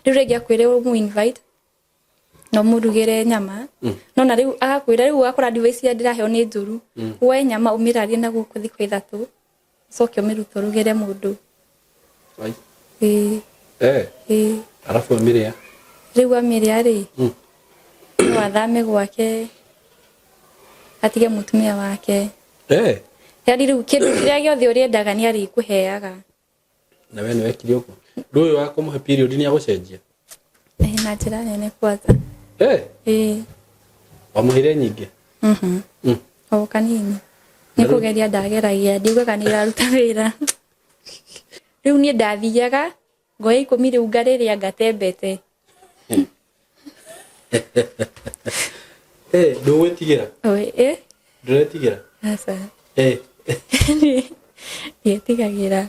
Rĩu rĩngĩ akwĩre ũmũ invite na ũmũrugĩre nyama, no na rĩu agakwĩra rĩu wakora advice iria ndĩraheo nĩ njũru. Woe nyama ũmĩrarie na gũkũ thikũ 3, ũcoke ũmĩrute ũrugĩre mũndũ. Ai. Ĩĩ. Eh. Ĩĩ. Arabu amĩrĩa? Rĩu amĩrĩa rĩ, no athame gwake atige mũtumia wake. Eh. Yani rĩu kĩndũ kĩrĩa gĩothe ũrĩendaga nĩ arĩkũheaga. Na we nĩ wekire ũguo? Rĩu ũyũ wa kũmũhe period nĩ agũcenjia? Ĩĩ, na njĩra nene kwanza. Eh. Ĩĩ. Wamũheire nyingĩ? Mhm. O kanini. Nĩ kũgeria ndageragia, ndiugaga nĩ iraruta wĩra. Rĩu niĩ ndathiaga ngoya 10 rĩu ngarĩrĩa ngatembete. Eh, ndũgwĩtigĩra? Oi, eh? Ndũretigĩra? Aca. Eh. Ndiĩtigagĩra.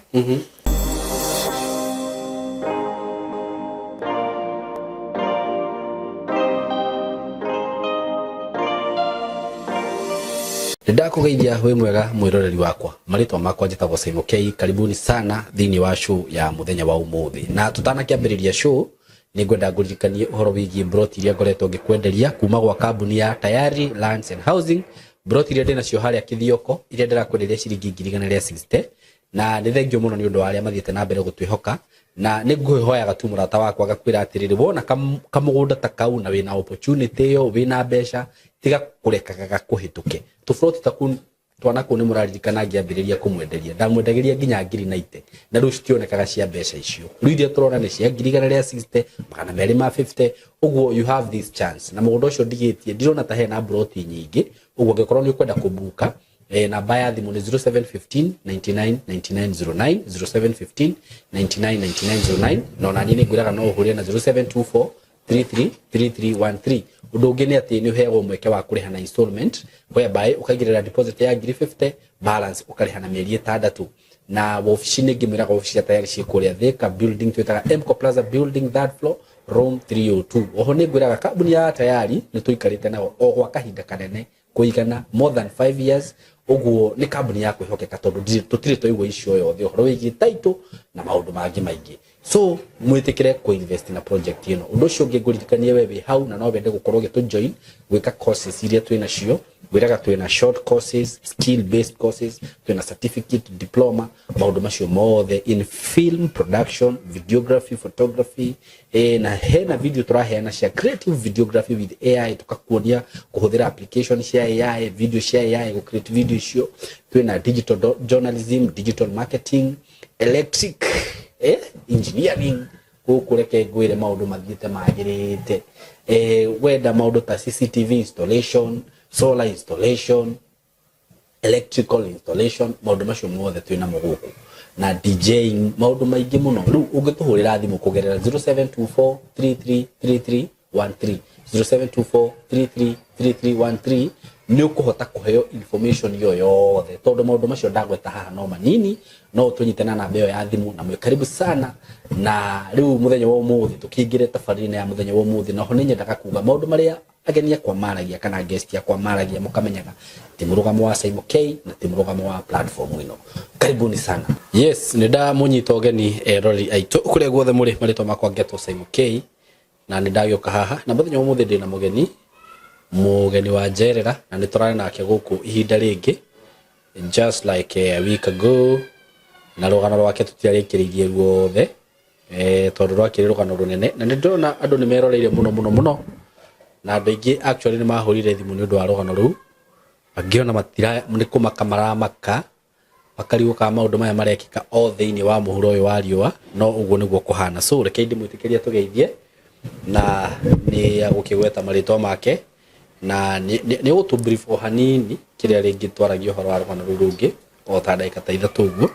Nĩndakũgeithia wĩ mwega mwĩroreri wakwa, marĩtwa makwa njĩtagwo Simon K. Karibuni sana thĩinĩ wa show ya mũthenya wa ũmũthĩ. Na tũtanakĩambĩrĩria show, nĩngwenda ngũririkanie ũhoro wĩgiĩ mburoti iria ngoretwo ngĩkwenderia kuma gwa kambuni ya Tayari Lands and Housing. Mburoti iria ndĩnacio harĩa Kĩthioko, iria ndĩrakwenderia ciringi ngiri igana rĩa 60, na nĩ thengio mũno nĩ ũndũ wa arĩa mathiĩte na mbere gũtwĩhoka. Na nĩ ngũhoyaga tu mũrata wakwa ngakwĩra atĩrĩrĩ, wona kamũgũnda ta kau na wĩna opportunity ĩyo, wĩna mbeca, tiga kũrekaga gakũhĩtũke. Tũburoti ta kũu twana kũu nĩ mũraririkana ngĩambĩrĩria kũmwenderia, ndamwendagĩria nginya ngiri 90, na rĩu citionekaga cia mbeca icio. Rĩu iria tũrona nĩ cia ngiri igana rĩa 60, magana merĩ ma 50, ũguo you have this chance. Na mũgũnda ũcio ndigĩtie, ndirona ta hena mburoti nyingĩ, ũguo angĩkorwo nĩ ũkwenda kũbuka, namba ya thimũ nĩ 0715 99 99 09, 0715 99 99 09, na ona niĩ nĩ ngwĩraga no ũhũrĩre na 0724 33 3313. Ũndũ ũngĩ nĩ atĩ nĩ ũheagwo mweke wa kũrĩha na installment, whereby ũkaigĩrĩra deposit ya ngiri 50, balance ũkarĩha na mĩeri 6. Na wabici nĩ ngĩmwĩraga wabici cia Tayari ciĩ kũrĩa Thika building, twĩtaga Mco Plaza building, third floor, room 302. Oho nĩ ngwĩraga kambuni ya Tayari nĩ tũikarĩte nao o gwa kahinda kanene kũigana more than 5 years, ũguo nĩ kambuni ya kwĩhokeka tondũ tũtirĩ twaigua icio yothe ũhoro wĩgiĩ title na maũndũ mangĩ maingĩ. So mwĩtĩkĩre kũ invest na project ĩno. Ũndũ ũcio ũngĩ ngũririkanie we wĩ hau na no wende gũkorwo ũgĩtũ join gwĩka courses iria twĩ nacio, ngwĩraga twĩ na short courses, skill based courses, twĩ na certificate, diploma, maũndũ macio mothe in film production, videography, photography, na hena video tũraheana cia creative videography with AI, tũkakuonia kũhũthĩra application cia AI, video cia AI, gũ create video icio. Twĩna digital journalism, digital marketing, electric, engineering. Gũkũ reke ngwĩre maũndũ mathiĩte magĩrĩte. Wenda maũndũ ta CCTV installation, solar installation, electrical installation, maũndũ macio mothe twĩ namo gũkũ, na DJing, maũndũ maingĩ mũno. Rĩu ũngĩtũhũrĩra thimũ kũgerera 0724 3333 13, 0724 333313, nĩ ũkũhota kũheo information ĩyo yothe, tondũ maũndũ macio ndagweta haha no manini. No ũtũnyite na namba ĩyo ya thimũ, na mwĩ karibu sana. Na rĩu mũthenya wa ũmũthĩ tũkĩingĩre tabarĩra-inĩ ya mũthenya wa ũmũthĩ, na oho nĩ nyendaga kuga maũndũ marĩa ageni akwa maragia kana guest akwa maragia, mũkamenyaga ti mũrũgamo wa Simon K na ti mũrũgamo wa platform ĩno. Karibuni sana. Yes, nĩ ndamũnyita ũgeni eroreri aitũ kũrĩa guothe mũrĩ, marĩtwa makwa ngetwo Simon K, na nĩ ndagĩũka haha na mũthenya wa ũmũthĩ ndĩna mũgeni, mũgeni wa njerera, na nĩ tũrarĩ nake gũkũ ihinda rĩngĩ just like a week ago, na rũgano rwake tũtiarĩkĩrĩirie ruothe, tondũ rwakĩrĩ rũgano rũnene, na nĩ ndĩrona andũ nĩ meroreire mũno mũno mũno, na andũ aingĩ actually nĩ mahũrire thimũ nĩ ũndũ wa rũgano rũu, angĩ ona matira nĩ kũmaka maramaka, makarigwo kana maũndũ maya marekĩka o thĩinĩ wa mũhuro ũyũ wa riũa, no ũguo nĩguo kũhana. So reke ndĩmwĩtĩkĩrie tũgeithie, na nĩ agũkĩgweta marĩtwa make, na nĩ ũgũtũ brief o hanini kĩrĩa rĩngĩ twaragia ũhoro wa rũgano rũu rũngĩ o ta ndagĩka ta 3 ũguo,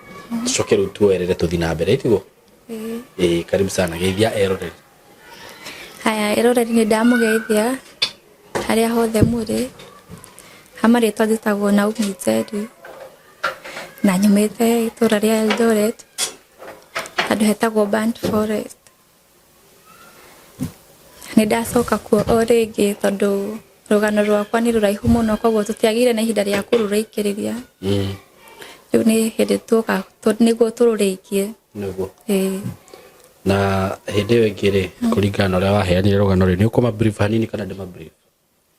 tũcoke rĩu tuoerere tũthiĩ na mbere, tiguo? Ĩĩ, karibu sana, geithia eroreri. Haya, eroreri nĩ ndamũgeithia harĩa hothe mũrĩ. Ha marĩtwa njĩtagwo Naomi Njeri na nyumĩte itũra rĩa Eldoret, handũ hetagwo Burnt Forest. Nĩ ndacoka kuo o rĩngĩ tondũ rũgano rwakwa nĩ rũraihu mũno, koguo tũtiagĩire na ihinda rĩa kũrũrĩkĩrĩria. Rĩu nĩ hĩndĩ tuoka nĩguo tũrũrĩkie. Nĩguo. Ĩĩ. Na hĩndĩ ĩyo ĩngĩ rĩ, kũringana na ũrĩa waheanire rũgano rĩ, nĩ ũkũma brief hanini kana ndĩma brief?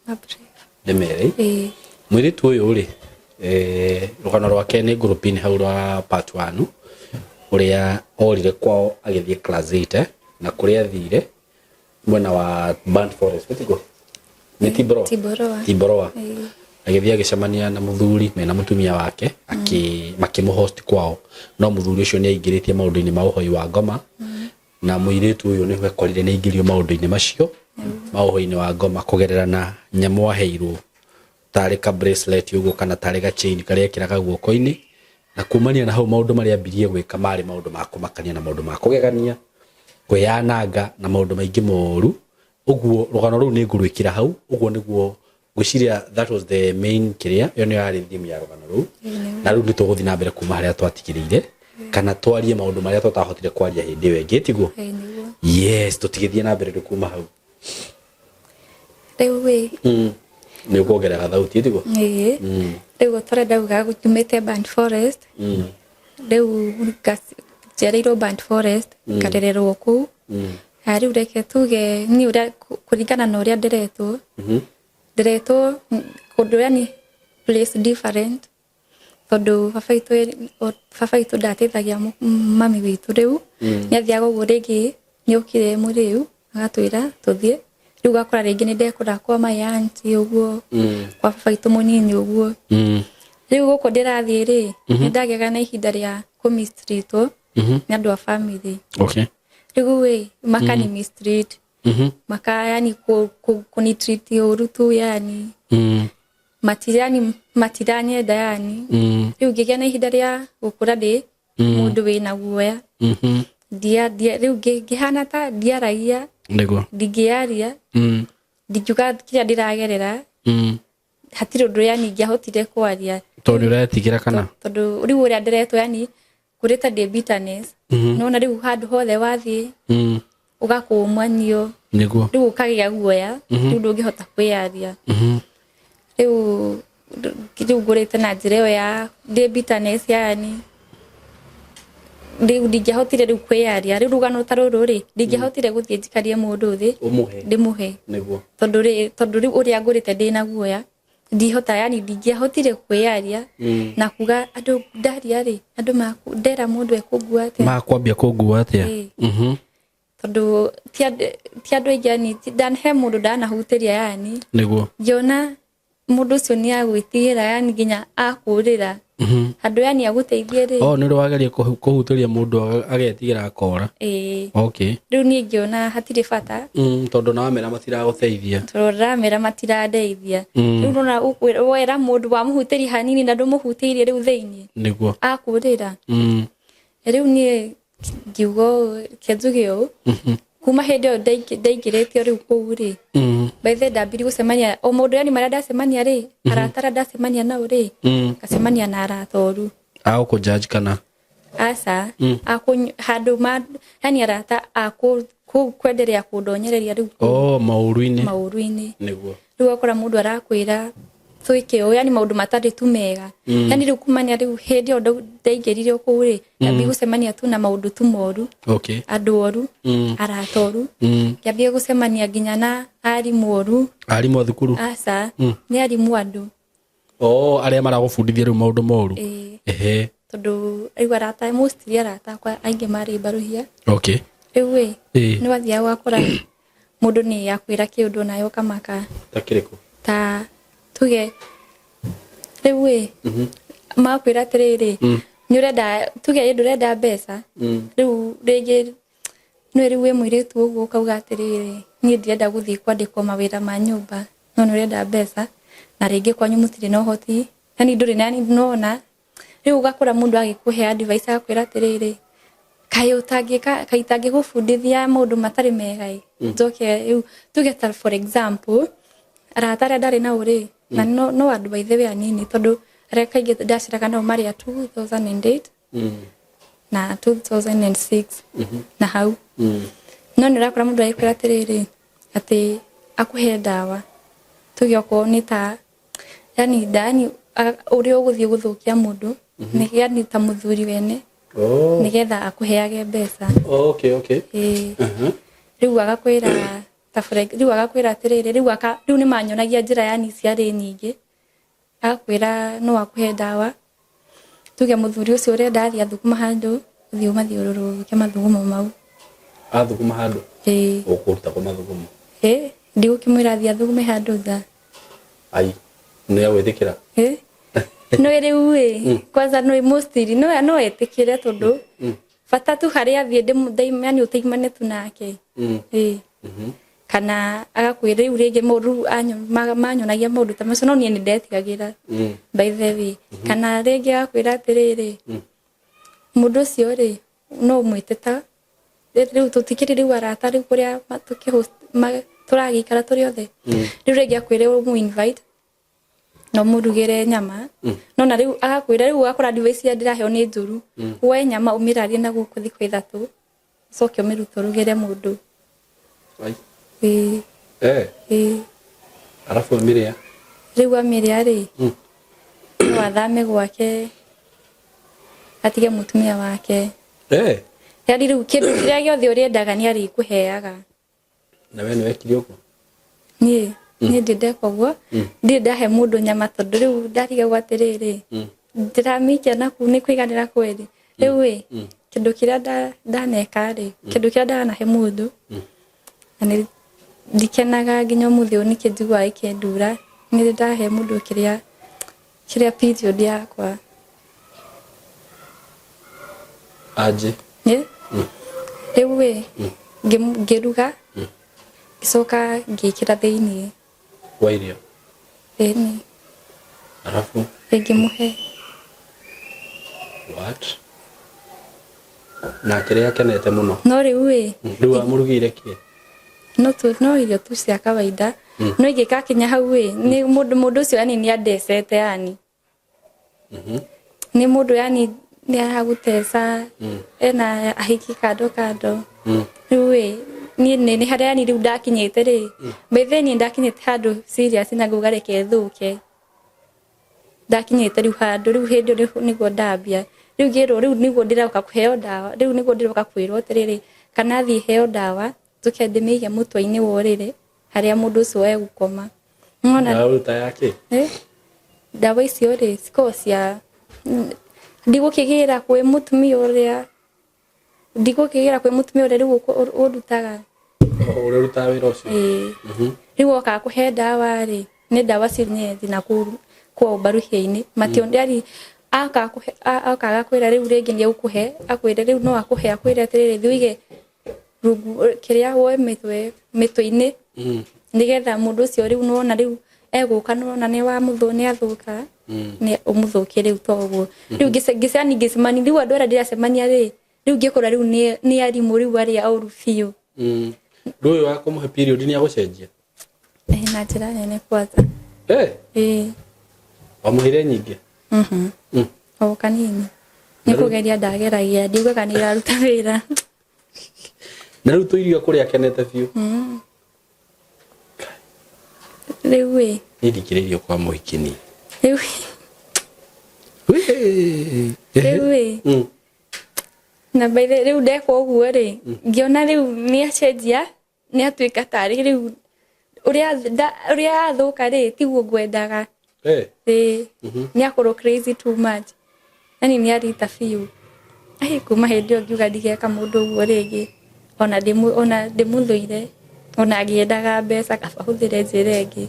Ma brief. Ndĩmere. Ĩĩ. Mũirĩtu ũyũ rĩ, rũgano rwake nĩ ngũrũpini hau rwa part 1, ũrĩa orire kwao agĩthiĩ class 8, na kũrĩa athire mwena wa Burnt Forest, tiguo? Nĩ Tiboroa? Tiboroa. Tiboroa. Ĩĩ. Agĩthiĩ agĩcemania na mũthuri mena mũtumia wake, makĩmũhost kwao, no mũthuri ũcio nĩ aingĩrĩtie maũndũ-inĩ ma ũhoi wa ngoma, na mũirĩtu ũyũ nĩwe ekorire nĩ aingĩrio maũndũ-inĩ macio ma ũhoi-inĩ wa ngoma kũgerera na nyamũ aheirwo tarĩ ka bracelet ũguo kana tarĩ ga chain karĩa ekĩraga guoko-inĩ, na kumania na hau maũndũ marĩa ambirie gwĩka marĩ maũndũ ma kũmakania na maũndũ ma kũgegania, kwĩyananga na maũndũ maingĩ moru. Ũguo rũgano rũu nĩ ngũrwĩkĩra hau. Ũguo nĩguo ngwĩciria that was the main kĩrĩa, ĩyo nĩyo yarĩ theme ya rũgano rũu. Na rĩu nĩ tũgũthiĩ na mbere kuma harĩa twatigĩrĩire, kana twarie maũndũ marĩa tũtahotire kwaria hĩndĩ ĩyo ĩngĩ, tiguo? Ĩĩ, nĩguo. Yes, tũtigĩthiĩ na mbere rĩu kuma hau. Rĩu ĩ. Nĩ ũkuongerera thauti, tiguo? Ĩĩ. Rĩu tũrenda ndauga nyumĩte Burnt Forest. Rĩu njiarĩirwo Burnt Forest, ngarererwo kũu. Rĩu reke tuge niĩ ũrĩa kũringana na ũrĩa nderetwo, nderetwo kũndũ yani place different, tondũ baba witũ ndateithagia mami witũ. Rĩu nĩ athiaga ũguo, rĩngĩ nĩ okire mũrĩu agatwĩra tũthiĩ. Rĩu ũgakora rĩngĩ nĩ ndekũra kwa my auntie ũguo, kwa baba witũ mũnini ũguo. Rĩu gũkũ ndĩrathiĩ rĩ, nĩ ndagĩaga na ihinda rĩa kũmistreatwo nĩ andũ a family. Rĩu ĩ makani mistreat, maka yani kunitreat ũru tu, yani yani matiranyenda yani. Rĩu ngĩgĩa na ihinda rĩa gũkũra ndĩ mũndũ wĩna guoya. Ndia rĩu ngĩhana ta ndiaragia, ndingĩaria, ndingiuga kĩrĩa ndĩragerera. Hatirĩ ũndũ yani ingĩahotire kwaria. Tondũ ũretigĩra kana? Tondũ rĩu ũrĩa nderetwo, yani ngũrĩte ndĩ bitterness. Nona rĩu handũ hothe wathiĩ, ũgakũmanio. Rĩu ũkagĩa guoya, rĩu ndũngĩhota kwĩyaria. Rĩu ngũrĩte na njĩra ĩyo ya ndĩ bitterness, yani rĩu ndingĩahotire rĩu kwĩyaria. Rĩu rũgano ta rũrũ rĩ, ndingĩahotire gũthiĩ njikarie mũndũ thĩ ũmũhe ndĩmũhe. Tondũ rĩu ũrĩa ngũrĩte ndĩna guoya, ndihota, yani ndingĩahotire kwĩyaria na kuga andũ ndaria rĩ, andũ ndera mũndũ ekũngua atĩa? Makwambia kũngua atĩa? Ĩĩ. Tondũ ti andũ aingĩ, yani he mũndũ ndanahutĩria yani. Ngĩona mũndũ ũcio nĩ agwĩtigĩra, yani nginya akũrĩra handũ yani agũteithie rĩ. Oh, nĩ ũrĩ wageria kũhutĩria mũndũ agetigĩra akora? Ĩĩ. Rĩu niĩ ngĩona hatirĩ bata. Tondũ na wamera matiragũteithia. Tondũ ndĩramera matirandeithia. Rĩu nona wera mũndũ wamũhutĩria hanini na ndũmũhutĩirie rĩu thĩinĩ, akũrĩra. Rĩu niĩ ngiuga ũũ, reke njuge ũũ, kuma hĩndĩ ĩyo ndaingĩrĩtio rĩu kũu rĩ, by the ndambirie gũcemania o mũndũ, yani marĩa ndacemania rĩ, arata arĩa ndacemania nao rĩ, ngacemania na arata oru. Agũkũ kana? Aca, handũ ma yani arata a kwenderea kũndonyereria rĩu kũu. Oh, maũru-inĩ. Maũru-inĩ. Rĩu ũgakora mũndũ arakwĩra twĩke ũũ, yani maũndũ matarĩ tu mega. Yani rĩu kumania rĩu hĩndĩ ĩyo ndaingĩrire kũu rĩ, ndambia gũcemania tu na maũndũ tu moru, andũ oru, arata oru. Ngĩambia gũcemania nginya na arimũ oru. Arimũ a thukuru? Aca, nĩ arimũ andũ. Oh, arĩa maragũbundithia rĩu maũndũ moru. Ĩĩ. Ehe. Tondũ rĩu arata, mostly arata akwa aingĩ marĩ mbaruhia. Rĩu ĩ, nĩ wathiaga ũgakora mũndũ nĩ akwĩra kĩũndũ nawe ũkamaka. Ta kĩrĩkũ? Ta tuge rĩu ĩ, makwĩra atĩrĩrĩ, nĩ ũrenda, tuge ĩ ndũrenda mbeca. Rĩu rĩngĩ nĩ rĩu wĩ mũirĩtu ũguo ũkauga atĩrĩrĩ, niĩ ndirenda gũthiĩ kwandĩkwo mawĩra ma nyũmba, no nĩ ũrenda mbeca, na rĩngĩ kwanyu mũtirĩ na ũhoti, yani ndũrĩ na, yani nona rĩu ũgakora mũndũ agĩkũhe advice agakwĩra atĩrĩrĩ, kaĩ ũtangĩka, kaĩ itangĩgũbundithia maũndũ matarĩ mega ĩ, njoke rĩu tuge ta for example arata arĩa ndarĩ nao rĩ, na no andũ by the way anini, tondũ arĩa kaingĩ ndaceraga nao marĩ a 2008 na 2006 na hau. No nĩ ũrakora mũndũ agĩkwĩra atĩrĩrĩ, atĩ akũhe ndawa, tuge okorwo nĩ ta yani ndani ũrĩa ũgũthiĩ gũthũkia mũndũ nĩ yani ta mũthuri wene. Oh. Nigetha akuheage mbeca. Okay, okay. Ĩĩ. Rĩu agakwĩra ta rĩu agakwĩra atĩrĩrĩ, rĩu aka rĩu nĩ manyonagia njĩra yani ciarĩ nyingĩ. Agakwĩra no akũhe ndawa, tuge mũthuri ũcio ũrenda athiĩ athuguma handũ, ũthiĩ ũmathiũrũrũke mathugumo mau. Athuguma handũ? Ĩĩ. Ũkũruta kũ mathugumo? Ĩ, ndigũkĩmwĩra athiĩ athugume handũ nja. Ai, nĩ agwĩtĩkĩra? Ĩ, no rĩu ĩ, kwanza no mostly no etĩkĩre tondũ bata tu harĩa athiĩ yani ũtaimane tu nake. Ĩ. Kana agakwĩra rĩu rĩngĩ mũndũ manyonagia maũndũ ta macio, no niĩ nĩ ndetigagĩra, by the way. Kana rĩngĩ agakwĩra atĩrĩrĩ, mũndũ ũcio rĩ, no ũmwĩte ta rĩu tũtikĩrĩ rĩu arata rĩu kũrĩa tũragĩikara tũrĩ othe. Rĩu rĩngĩ akwĩre ũmũ invite na ũmũrugĩre nyama, no na rĩu agakwĩra rĩu ũgakora advice iria ndĩraheo nĩ njũru. Woe nyama ũmĩrarie na gũkũ thikũ 3, ũcoke ũmĩrute ũrugĩre mũndũ. Ai. Ĩĩ. Eh. Ĩĩ. Arabu amĩrĩa? Rĩu amĩrĩa rĩ, no athame gwake atige mũtumia wake. Eh. Yani rĩu kĩndũ kĩrĩa gĩothe ũrĩendaga nĩ arĩkũheaga. Na we nĩ wekire ũguo? Niĩ niĩ ndĩ ndeka ũguo, ndirĩ ndahe mũndũ nyama tondũ rĩu ndarigagwo atĩrĩrĩ, ndĩramĩikia naku nĩ kũiganĩra kweri. Rĩu ĩ, kĩndũ kĩrĩa ndaneka rĩ, kĩndũ kĩrĩa ndanahe mũndũ, na nĩ ndikenaga nginya ũmũthĩ ũyũ nĩkĩ njiguaga gĩkĩndura, nĩ ndahe mũndũ kĩrĩa kĩrĩa period yakwa. Aje. Ĩ? Rĩu ĩ, ngĩruga, ngĩcoka ngĩkĩra thĩiniĩ. Wa irio? Ĩni. Arabu? Ngĩmũhe. What? Na kĩrĩa akenete mũno. No rĩu ĩ. Rĩu wamũrugĩire kĩ? No irio tu cia kawaida. No ingĩgakinya hau ĩ, nĩ mũndũ ũcio yani nĩ andecete yani. Nĩ mũndũ yani nĩ aragũteca, ena ahiki kando kando. Rĩu ĩ, niĩ nĩ harĩa yani rĩu ndakinyĩte rĩ, by the way niĩ ndakinyĩte handũ serious na ngauga reke thũke. Ndakinyĩte rĩu handũ rĩu hĩndĩ ĩyo nĩguo ndambia. Rĩu ngĩrwo rĩu nĩguo ndĩroka kũheo ndawa, rĩu nĩguo ndĩroka kwĩrwo atĩrĩrĩ, kana thiĩ heo ndawa, njoke ndĩmĩige mũtwe-inĩ wa ũrĩrĩ harĩa mũndũ ũcio egũkoma. Nĩwona? Ndawa ũruta ya kĩ? Ndawa icio rĩ, cikoragwo cia ndigũkĩgĩra kwĩ mũtumia ũrĩa, ndigũkĩgĩra kwĩ mũtumia ũrĩa rĩu ũndutaga. Ũrĩa ũrutaga wĩra ũcio? Ĩĩ. Rĩu okaga kũhe ndawa rĩ, nĩ ndawa cienyeji na kũu kwao mbaruhia-inĩ. Yani okaga kwĩra rĩu rĩngĩ nĩ egũkũhe, akwĩre rĩu no akũhe, akwĩre atĩrĩrĩ, thiĩ ũige rungu kĩrĩa woe mĩtwe-inĩ, nĩgetha mũndũ ũcio rĩu nĩwona rĩu egũka, nĩwona nĩ wamũthũ, nĩ athũka, nĩ ũmũthũkie rĩu to ũguo. Rĩu ngĩcani ngĩcemania, rĩu andũ arĩa ndĩracemania rĩ, rĩu ngĩkora rĩu nĩ arimũ rĩu arĩa oru biũ. Rĩu ũyũ wa kũmũhe period nĩ agũcenjia? Ĩĩ, na njĩra nene kwanza. Eh. Ĩĩ. Wamũheire nyingĩ? O kanini. Nĩ kũgeria ndageragia, ndiugaga nĩ iraruta wĩra. Na rĩu tũirio kũrĩa akenete biũ. Rĩu ĩ. Niĩ ndikĩrĩirio kwa mũhiki niĩ. Rĩu. Rĩu ĩ. Na by the rĩu ndekwo ũguo rĩ, ngĩona rĩu nĩ acenjia, nĩ atuĩka tarĩ rĩu ũrĩa athũka rĩ, tiguo ngwendaga. Ĩĩ. Nĩ akorwo crazy too much. Yani nĩ arita biũ. Ai, kuma hĩndĩ ĩyo ngiuga ndigeka mũndũ ũguo rĩngĩ. Ona ndĩmũthũire, ona ngĩendaga mbeca kaba hũthĩre njĩra ĩngĩ.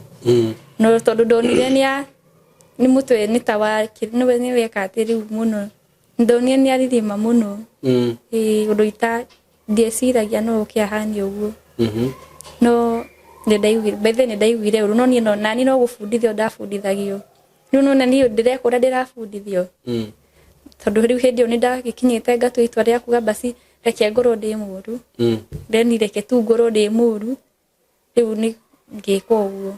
No tondũ ndonire nĩ mũtwe nĩ ta wa nĩwe nĩ weka atĩ rĩu mũno. Ndonire nĩ aririma mũno. Ĩĩ, ũndũ ndieciragia no ũke ahane ũguo. No nĩ ndaiguire, by the way nĩ ndaiguire ũru, no niĩ no nani no gũbundithio ndabundithagio. Rĩu nĩwona niĩ ndĩreka ũrĩa ndĩrabundithio. Tondũ rĩu hĩndĩ ĩyo nĩ ndagĩkinyĩte ngatua itua rĩa kuga basi reke ngorwo ndĩ mũru. Then reke tu ngorwo ndĩ mũru. Rĩu nĩ ngĩka ũguo.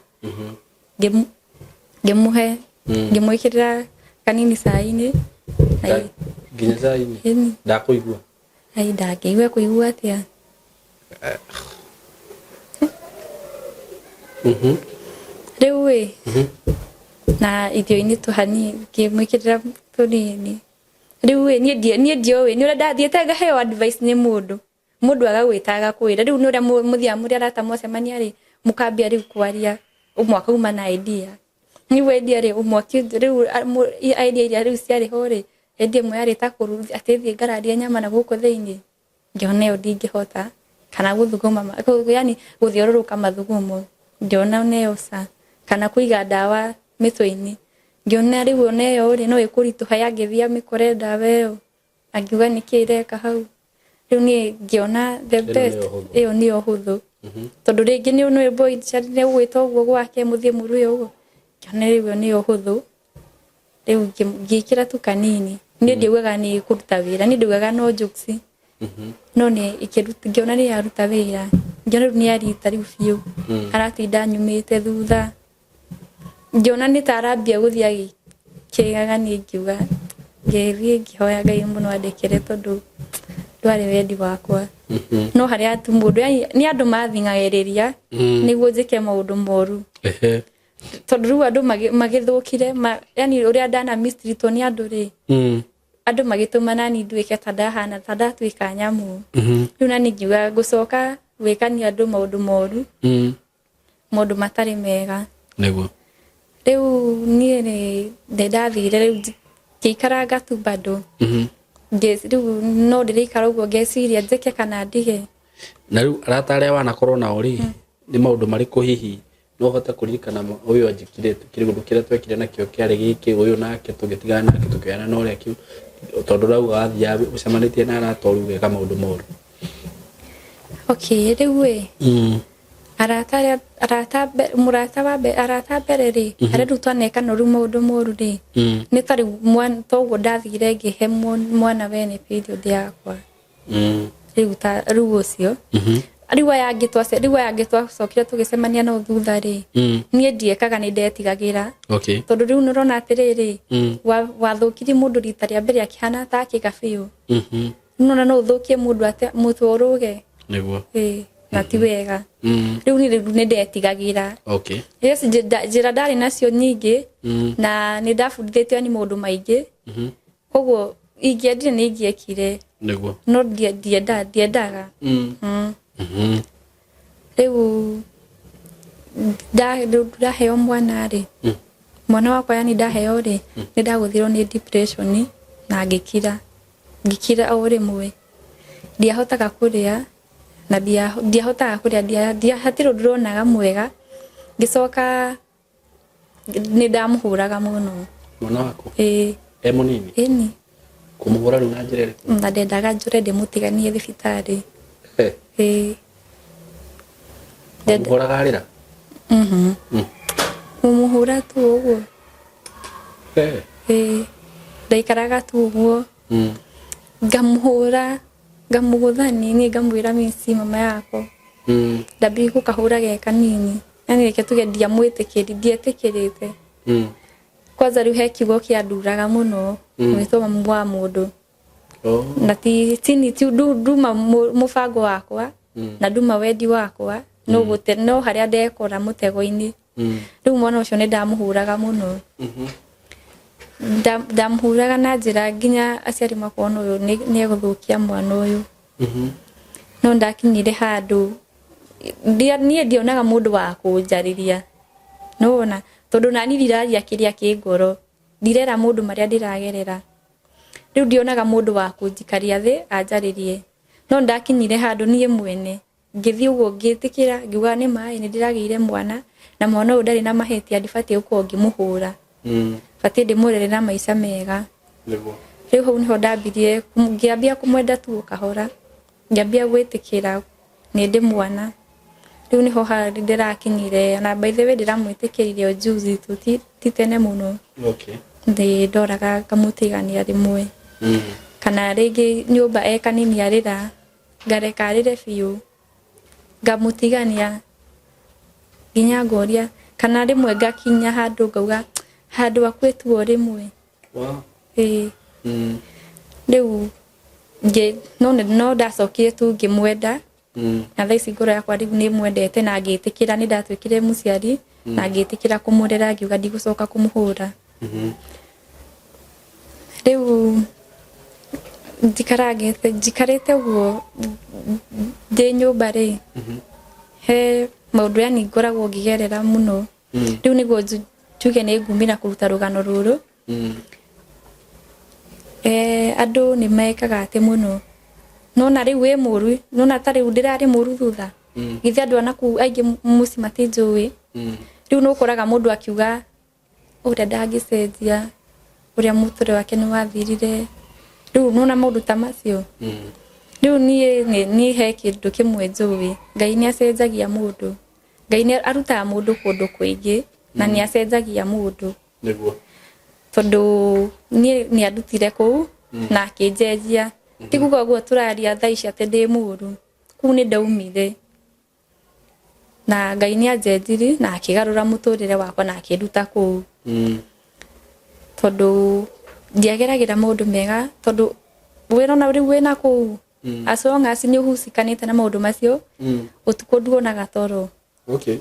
Ngĩmũhe, ngĩmwĩkĩrĩra kanini cai-inĩ. Nginya cai-inĩ? Ĩni. Ndakũigua? Ai, ndangĩigua, ekũigua atĩa? Rĩu ĩ, na irio-inĩ tũhanini, ngĩmwĩkĩrĩra tũnini. Rĩu ĩ niĩ ndioĩ nĩ ũrĩa ndathiĩte ngaheo advice nĩ mũndũ, mũndũ agagwĩta agakwĩra rĩu nĩ ũrĩa mũthiaga mũrĩ arata mwacemania rĩ, mũkambia rĩu kwaria, ũmwe akauma na idea. Rĩu idea rĩ, ũmwe rĩu idea iria rĩu ciarĩ ho rĩ, idea ĩmwe yarĩ ta atĩ thiĩ ngararie nyama na gũkũ thĩinĩ, ngĩona ĩyo ndingĩhota, kana gũthuguma, yani gũthiũrũrũka mathugumo, ngĩona ona ĩyo ca, kana kũiga ndawa mĩtwe-inĩ, ngĩona rĩu ona ĩyo rĩ, no ĩkũritũha yangĩthiĩ amĩkore ndawa ĩyo, angiuga nĩkĩ ĩreka hau. Rĩu niĩ ngĩona the best ĩyo nĩyo hũthũ, tondũ rĩngĩ nĩ nĩ boy nĩ ũgwĩta ũguo gwake mũthiĩ mũrue ũguo, ngĩona rĩu ĩyo nĩyo hũthũ. Rĩu ngĩkĩra tu kanini, niĩ ndiaugaga nĩ kũruta wĩra, niĩ ndaugaga no jokes, no nĩ ngĩona nĩ yaruta wĩra, ngĩona rĩu nĩ yarita rĩu biũ, aratinda nyumĩte thutha, ngĩona nĩ ta arambia gũthiĩ agĩkĩgaga, niĩ ngiuga ngĩthiĩ ngĩhoya Ngai mũno andekere tondũ ndwarĩ wendi wakwa. No harĩa tu mũndũ, yani nĩ andũ mathing'agĩrĩria nĩguo njĩke maũndũ moru, tondũ rĩu andũ magĩthũkire, yani ũrĩa ndana mistreatwo nĩ andũ rĩ, andũ magĩtũma nani nduĩke ta ndahana ta ndatuĩka nyamũ. Rĩu nani ngiuga ngũcoka gwĩkania andũ maũndũ moru, maũndũ matarĩ mega. Nĩguo. Rĩu niĩ nĩ ndathire rĩu ngĩikaranga tu bado, rĩu no ndĩraikara ũguo ngeciria njĩke kana ndige. Na rĩu arata arĩa wanakorwo nao rĩ, nĩ maũndũ marĩkũ hihi no ũhote kũririkana ũyũ anjĩkire, kĩũndũ kĩrĩa twekire nakĩo kĩarĩ gĩkĩ, ũyũ nake tũgĩtigana nake tũkĩoyana na ũrĩa kĩu, tondũ ũrauga wathiaga ũcemanĩtie na arata oru ũgeka maũndũ moru? Okay, rĩu ĩ arata arĩa arata mũrata wa arata mbere rĩ, arĩa rĩu twaneka no rĩu maũndũ moru rĩ, nĩ ta rĩu toguo ndathire ngĩhe mwana wene period yakwa. Rĩu ta rĩu ũcio, rĩu aya angĩ rĩu aya angĩ twacokire tũgĩcemania nao thutha rĩ, niĩ ndiekaga, nĩ ndetigagĩra, tondũ rĩu nĩũrona atĩrĩrĩ, wathũkirie mũndũ rita rĩa mbere akĩhana ta akĩga biũ, nĩũrona no ũthũkie mũndũ atĩ mũtwe ũrũge. Nĩguo. Ĩĩ, na ti wega. Rĩu niĩ rĩu nĩ ndetigagĩra. Yes, njĩra ndarĩ nacio nyingĩ, na nĩ ndabundithĩtio nĩ maũndũ maingĩ, koguo ingĩendire nĩ ingĩekire. Nĩguo. No ndiendaga. Rĩu ndaheo mwana rĩ, mwana wakwa yani ndaheo rĩ, nĩ ndagũthirwo nĩ depression na ngĩkira, ngĩkira o rĩmwe. Ndiahotaga kũrĩa na ndiahotaga kũrĩa, hatirĩ ũndũ ndĩronaga mwega. Ngĩcoka nĩ ndamũhũraga mũno. Mwana waku? Ĩĩ. E mũnini? Ĩni. Kũmũhũra rĩu na njĩra ĩrĩkũ? Na ndendaga njũre ndĩmũtiganie thibitarĩ. Ĩĩ. Wamũhũraga arĩra? Kũmũhũra tu ũguo. Ĩĩ. Ndaikaraga tu ũguo, ngamũhũra, ngamũgũtha nini, ngamwĩra mimi si mama yako. Ndambia gũkahũra ge kanini, yani reke tuge ndiamwĩtĩkĩri, ndietĩkĩrĩte. Kwanza rĩu he kiugo kĩanduraga mũno, gwĩtwo mamu wa mũndũ. Na ti ti ti nduma mũbango wakwa na nduma wendi wakwa, no gũte no harĩa ndekora mũtego-inĩ. Rĩu mwana ũcio nĩ ndamũhũraga mũno. Ndamũhũraga na njĩra nginya aciari makona ũyũ nĩ egũthũkia mwana ũyũ. No ndakinyire handũ niĩ ndionaga mũndũ wa kũnjarĩria, nĩwona, tondũ nani ndiraria kĩrĩa kĩ ngoro, ndirera mũndũ marĩa ndĩragerera. Rĩu ndionaga mũndũ wa kũnjikaria thĩ anjarĩrie, no ndakinyire handũ niĩ mwene ngĩthiĩ ũguo ngĩtĩkĩra, ngiuga nĩ maĩ nĩ ndĩragĩire mwana, na mwana ũyũ ndarĩ na mahĩtia, ndibatiĩ gũkorwo ngĩmũhũra, batiĩ ndĩmũrere na maica mega. Rĩu hau nĩho ndambirie, ngĩambia kũmwenda tu o kahora, ngĩambia gwĩtĩkĩra nĩ ndĩ mwana. Rĩu nĩho ndĩrakinyire, na by the way ndĩramwĩtĩkĩrire o juzi tu, ti tene mũno. Nĩ ndoraga ngamũtigania rĩmwe, kana rĩngĩ nyũmba e kanini arĩra, ngareka arĩre biũ, ngamũtigania nginya ngoria, kana rĩmwe ngakinya handũ ngauga handũ akue tu o rĩmwe. Ĩĩ. Rĩu no ndacokire tu ngĩmwenda, na thaa ici ngoro yakwa rĩu nĩ mwendete, na ngĩtĩkĩra nĩ ndatuĩkire mũciari, na ngĩtĩkĩra kũmũrera, ngiuga ndigũcoka kũmũhũra. Rĩu Njikarangĩte njikarĩte ũguo ndĩ nyũmba rĩ, he maũndũ yani ngoragwo ngĩgerera mũno. Rĩu nĩguo njuge nĩ ngumĩra kũruta rũgano rũrũ. Andũ nĩ mekaga atĩ mũno, nona rĩu wĩ mũru, nona ta rĩu ndĩrarĩ mũru thutha, githĩ andũ anaku aingĩ mũciĩ matinjũĩ. Rĩu nĩ ũkoraga mũndũ akiuga ũrĩa ndangĩcenjia, ũrĩa mũtũrĩre wake nĩ wathirire. Rĩu nona maũndũ ta macio. Rĩu niĩ niĩ he kĩndũ kĩmwe njũĩ, Ngai nĩ acenjagia mũndũ. Ngai nĩ arutaga mũndũ kũndũ kũingĩ na nĩ acenjagia mũndũ. Nĩguo. Tondũ niĩ nĩ andutire kũu na akĩnjenjia. Ti kuga ũguo tũraria thaa ici atĩ ndĩ mũru, kũu nĩ ndaumire na Ngai nĩ anjenjirie na akĩgarũra mũtũrĩre wakwa na akĩnduta kũu. Tondũ ndiageragĩra maũndũ mega, tondũ wĩrona rĩu wĩna kũu, as long as nĩ ũhucikanĩte na maũndũ macio, ũtukũ nduonaga toro. Okay.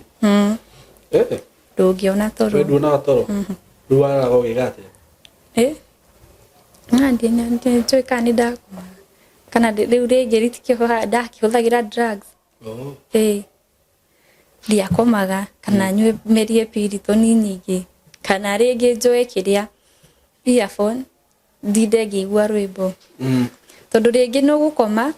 Ndũngĩona toro. We nduonaga toro? Rĩu wararaga ũgĩka atĩa? Njũĩ kana nĩ ndakomaga kana rĩu rĩngĩ ritikĩhoha ndakĩhũthagĩra drugs. Ndiakomaga kana nyue merie piritoni nyingĩ, kana rĩngĩ njoe kĩrĩa earphone ndinde ngĩigua rwĩmbo. Tondũ rĩngĩ nĩ ũgũkoma,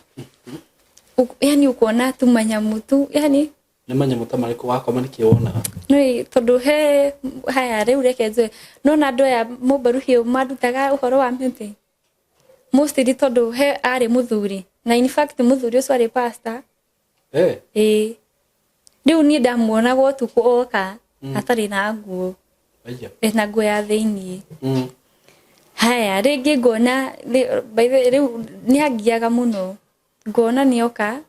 yani ũkona tu manyamũ tu, yani Nĩ manyamũ ta marĩkũ wakoma nĩkĩ wonaga? Nĩ tondũ he haya rĩu reke njũe, nona andũ aya Mũmbaru Hill mandutaga ũhoro wa mĩtĩ mostly tondũ he arĩ mũthuri, na in fact mũthuri ũcio arĩ pastor. Ĩĩ. Rĩu niĩ ndamuonaga ũtukũ oka atarĩ na nguo. Ena nguo ya thĩiniĩ. Haya rĩngĩ ngona by the way, rĩu nĩ angiaga mũno, ngona nĩoka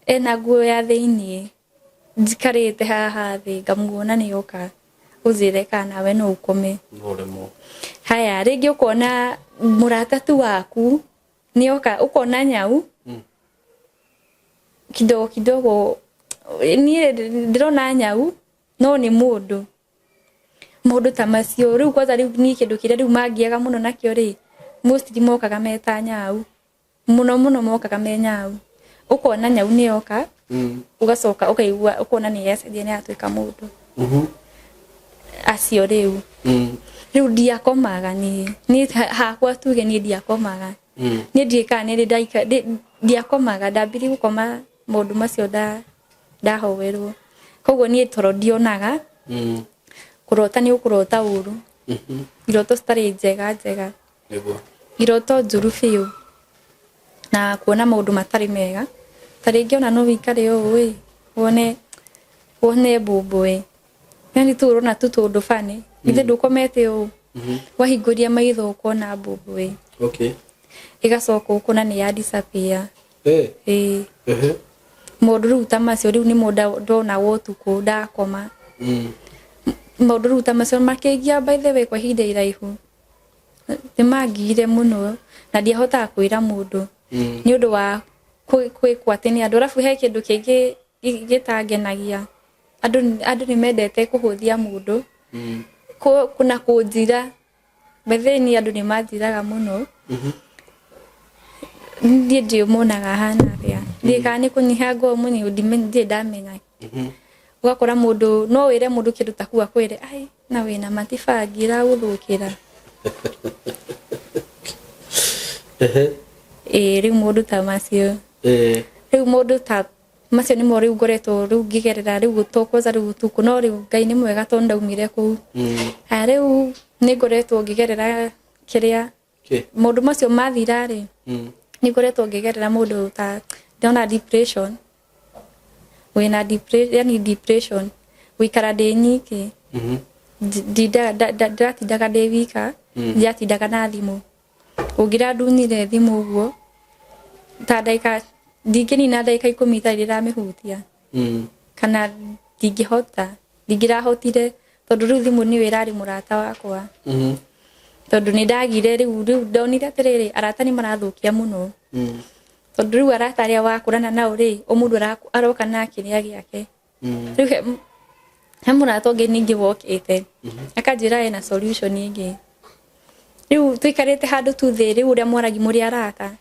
ena nguo ya thĩiniĩ, njikarĩte haha thĩ ngamuona nĩoka, ũnjĩre kana nawe no ũkome. No ũremwo. Haya rĩngĩ ũkona mũrata tu waku nĩoka, ũkona nyau kidogo kidogo, niĩ ndĩrona nyau no nĩ mũndũ. Maũndũ ta macio rĩu kwanza rĩu niĩ kĩndũ kĩrĩa rĩu mangiaga mũno nakĩo rĩ, mostly mokaga me ta nyau, mũno mũno mokaga me nyau. Ũkona nyau nĩ yoka, ũgacoka ũkaigua ũkona nĩ yacenjia nĩ yatuĩka mũndũ. Acio rĩu. Rĩu ndiakomaga niĩ, niĩ hakwa tuge niĩ ndiakomaga. Niĩ ndiũĩ kana nĩ rĩ ndiakomaga, ndambirie gũkoma maũndũ macio ndahoerwo. Koguo niĩ toro ndionaga, kũrota nĩ ũkũrota ũru, iroto citarĩ njega njega. Nĩguo. Iroto njũru biũ na kuona maũndũ matarĩ mega. Ta rĩngĩ ona no wĩikare ũũ ĩ, wone wone mbũmbũ ĩ, yani tu ũrona tu tũũndũ funny, githĩ ndũkomete ũũ, wahingũria maitho ũkona mbũmbũ ĩ. Ĩgacoka ũkona nĩ ya disappear. Ĩĩ. Maũndũ rĩu ta macio rĩu nĩmo ndonaga ũtukũ ndakoma. Maũndũ rĩu ta macio makĩngia by the way kwa ihinda iraihu. Nĩ mangiire mũno na ndiahotaga kwĩra mũndũ nĩ ũndũ wa kwĩkwo atĩ nĩ andũ. Arabu he kĩndũ kĩngĩ gĩtangenagia, andũ nĩ mendete kũhũthia mũndũ na kũnjira. By the way niĩ andũ nĩ manjiraga mũno. Niĩ ndiũĩ monaga hana atĩa, ndiũĩ kana nĩ kũnyiha ngoragwo mũnyihu, ndirĩ ndamenya. Ũgakora mũndũ, no wĩre mũndũ kĩndũ ta kĩu akwĩre ai na wĩna matibangi ĩragũthũkĩra. Ĩĩ rĩu maũndũ ta macio. Rĩu maũndũ ta macio nĩmo rĩu ngoretwo rĩu ngĩgerera rĩu to kwanza rĩu ũtukũ, no rĩu Ngai nĩ mwega tondũ ndaumire kũu. Haya rĩu nĩ ngoretwo ngĩgerera kĩrĩa maũndũ macio mathira rĩ, nĩ ngoretwo ngĩgerera maũndũ ta ndona depression, wĩna yani depression, gũikara ndĩ nyiki, ndĩratindaga ndĩ wika, ndiratindaga na thimũ. Ũngĩrandunyire thimũ ũguo ta ndagĩka ndingĩnina ndagĩka 10 itarĩ ndĩramĩhutia, kana ndingĩhota, ndingĩrahotire tondũ rĩu thimũ nĩyo ĩrarĩ mũrata wakwa. Tondũ nĩ ndagire rĩu ndonire atĩrĩrĩ, arata nĩ marathũkia mũno. Tondũ rĩu arata arĩa wakũrana nao rĩ, o mũndũ aroka na kĩrĩa gĩake. Rĩu he mũrata ũngĩ ningĩ wokĩte, akanjĩra ena solution ĩngĩ. Riu tuikarite handu tu thi riu uria mwaragi muri arata.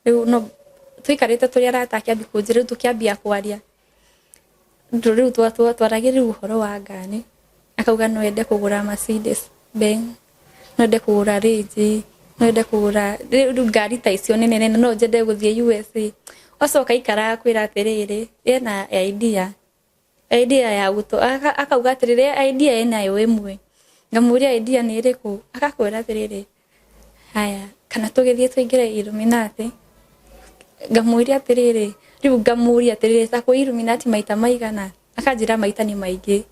Riu no tuikarite turi arata akiambi kunjira riu tukiambia kwaria. Riu twaragia riu uhoro wa ngani. Akauga no ende kugura Mercedes Benz, no ende kugura Range, no ende kugura riu ngari ta icio nene nene, no njende guthie USA. Acoka aikara akwira atiriri ena idea idea ya guto akauga atiriri idea enayo imwe. Ngamuria idea ni iriku, akakwira atiriri haya kana tugithie tuingire Illuminati. Ngamuria atiriri riu ngamuria atiriri ta kwi Illuminati maita maigana, akanjira maita ni maingi,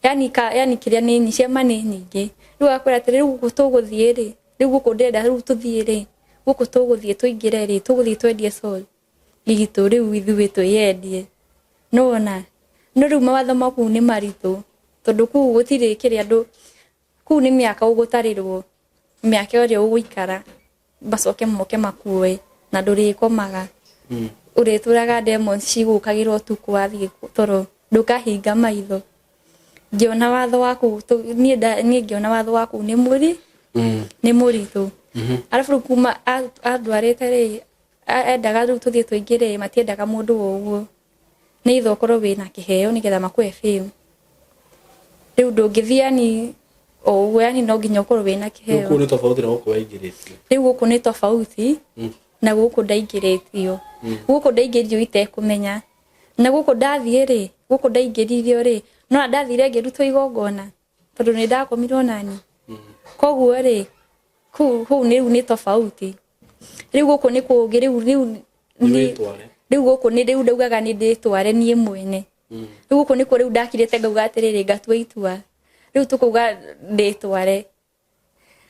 yani ka yani kiria ni ciama ni nyingi. Riu akwira atiriri riu guku tuguthie ri, riu guku ndirenda riu tuthie ri, guku tuguthie tuingire ri, tuguthie twendie soul gitu riu ithuĩ twiyendie. Nĩwona no riu mawatho ma kũu nĩ maritũ tondu kũu gũtirĩ kĩrĩa andũ kũu nĩ mĩaka ũgũtarĩrwo mĩaka ĩrĩa ũgũikara macoke moke makue na ndũrĩkomaga. Ũrĩtũraga demons cigũkagĩra ũtukũ wathiĩ toro ndũkahinga maitho. Ngĩona watho wa kũu niĩ ngĩona watho wa kũu nĩ mũri nĩ mũritũ. Arabu rĩu kuma andwarĩte rĩ, endaga rĩu tũthiĩ tũingĩre, matiendaga mũndũ o ũguo, nĩ itho ũkorwo wĩna kĩheo nĩgetha makũhe fame. Rĩu ndũngĩthiĩ yani o ũguo, yani no nginya ũkorwo wĩna kĩheo. Kũu nĩ tofauti na gũkũ waingĩrĩtio. Rĩu gũkũ nĩ tofauti na gũkũ ndaingĩrĩtio. Gũkũ ndaingĩrio itekũmenya, na gũkũ ndathiĩ rĩ, gũkũ ndaingĩririo rĩ, no ndathire ngĩrutwo igongona tondũ nĩ ndakomirwo nani. Koguo rĩ kũu rĩu nĩ tofauti. Rĩu gũkũ nĩ kũngĩ, rĩu rĩu rĩu gũkũ nĩ rĩu ndaugaga nĩ ndĩtware niĩ mwene. Rĩu gũkũ nĩkuo rĩu ndakirĩte ngauga atĩrĩrĩ ngatua itua, rĩu tũkauga ndĩtware.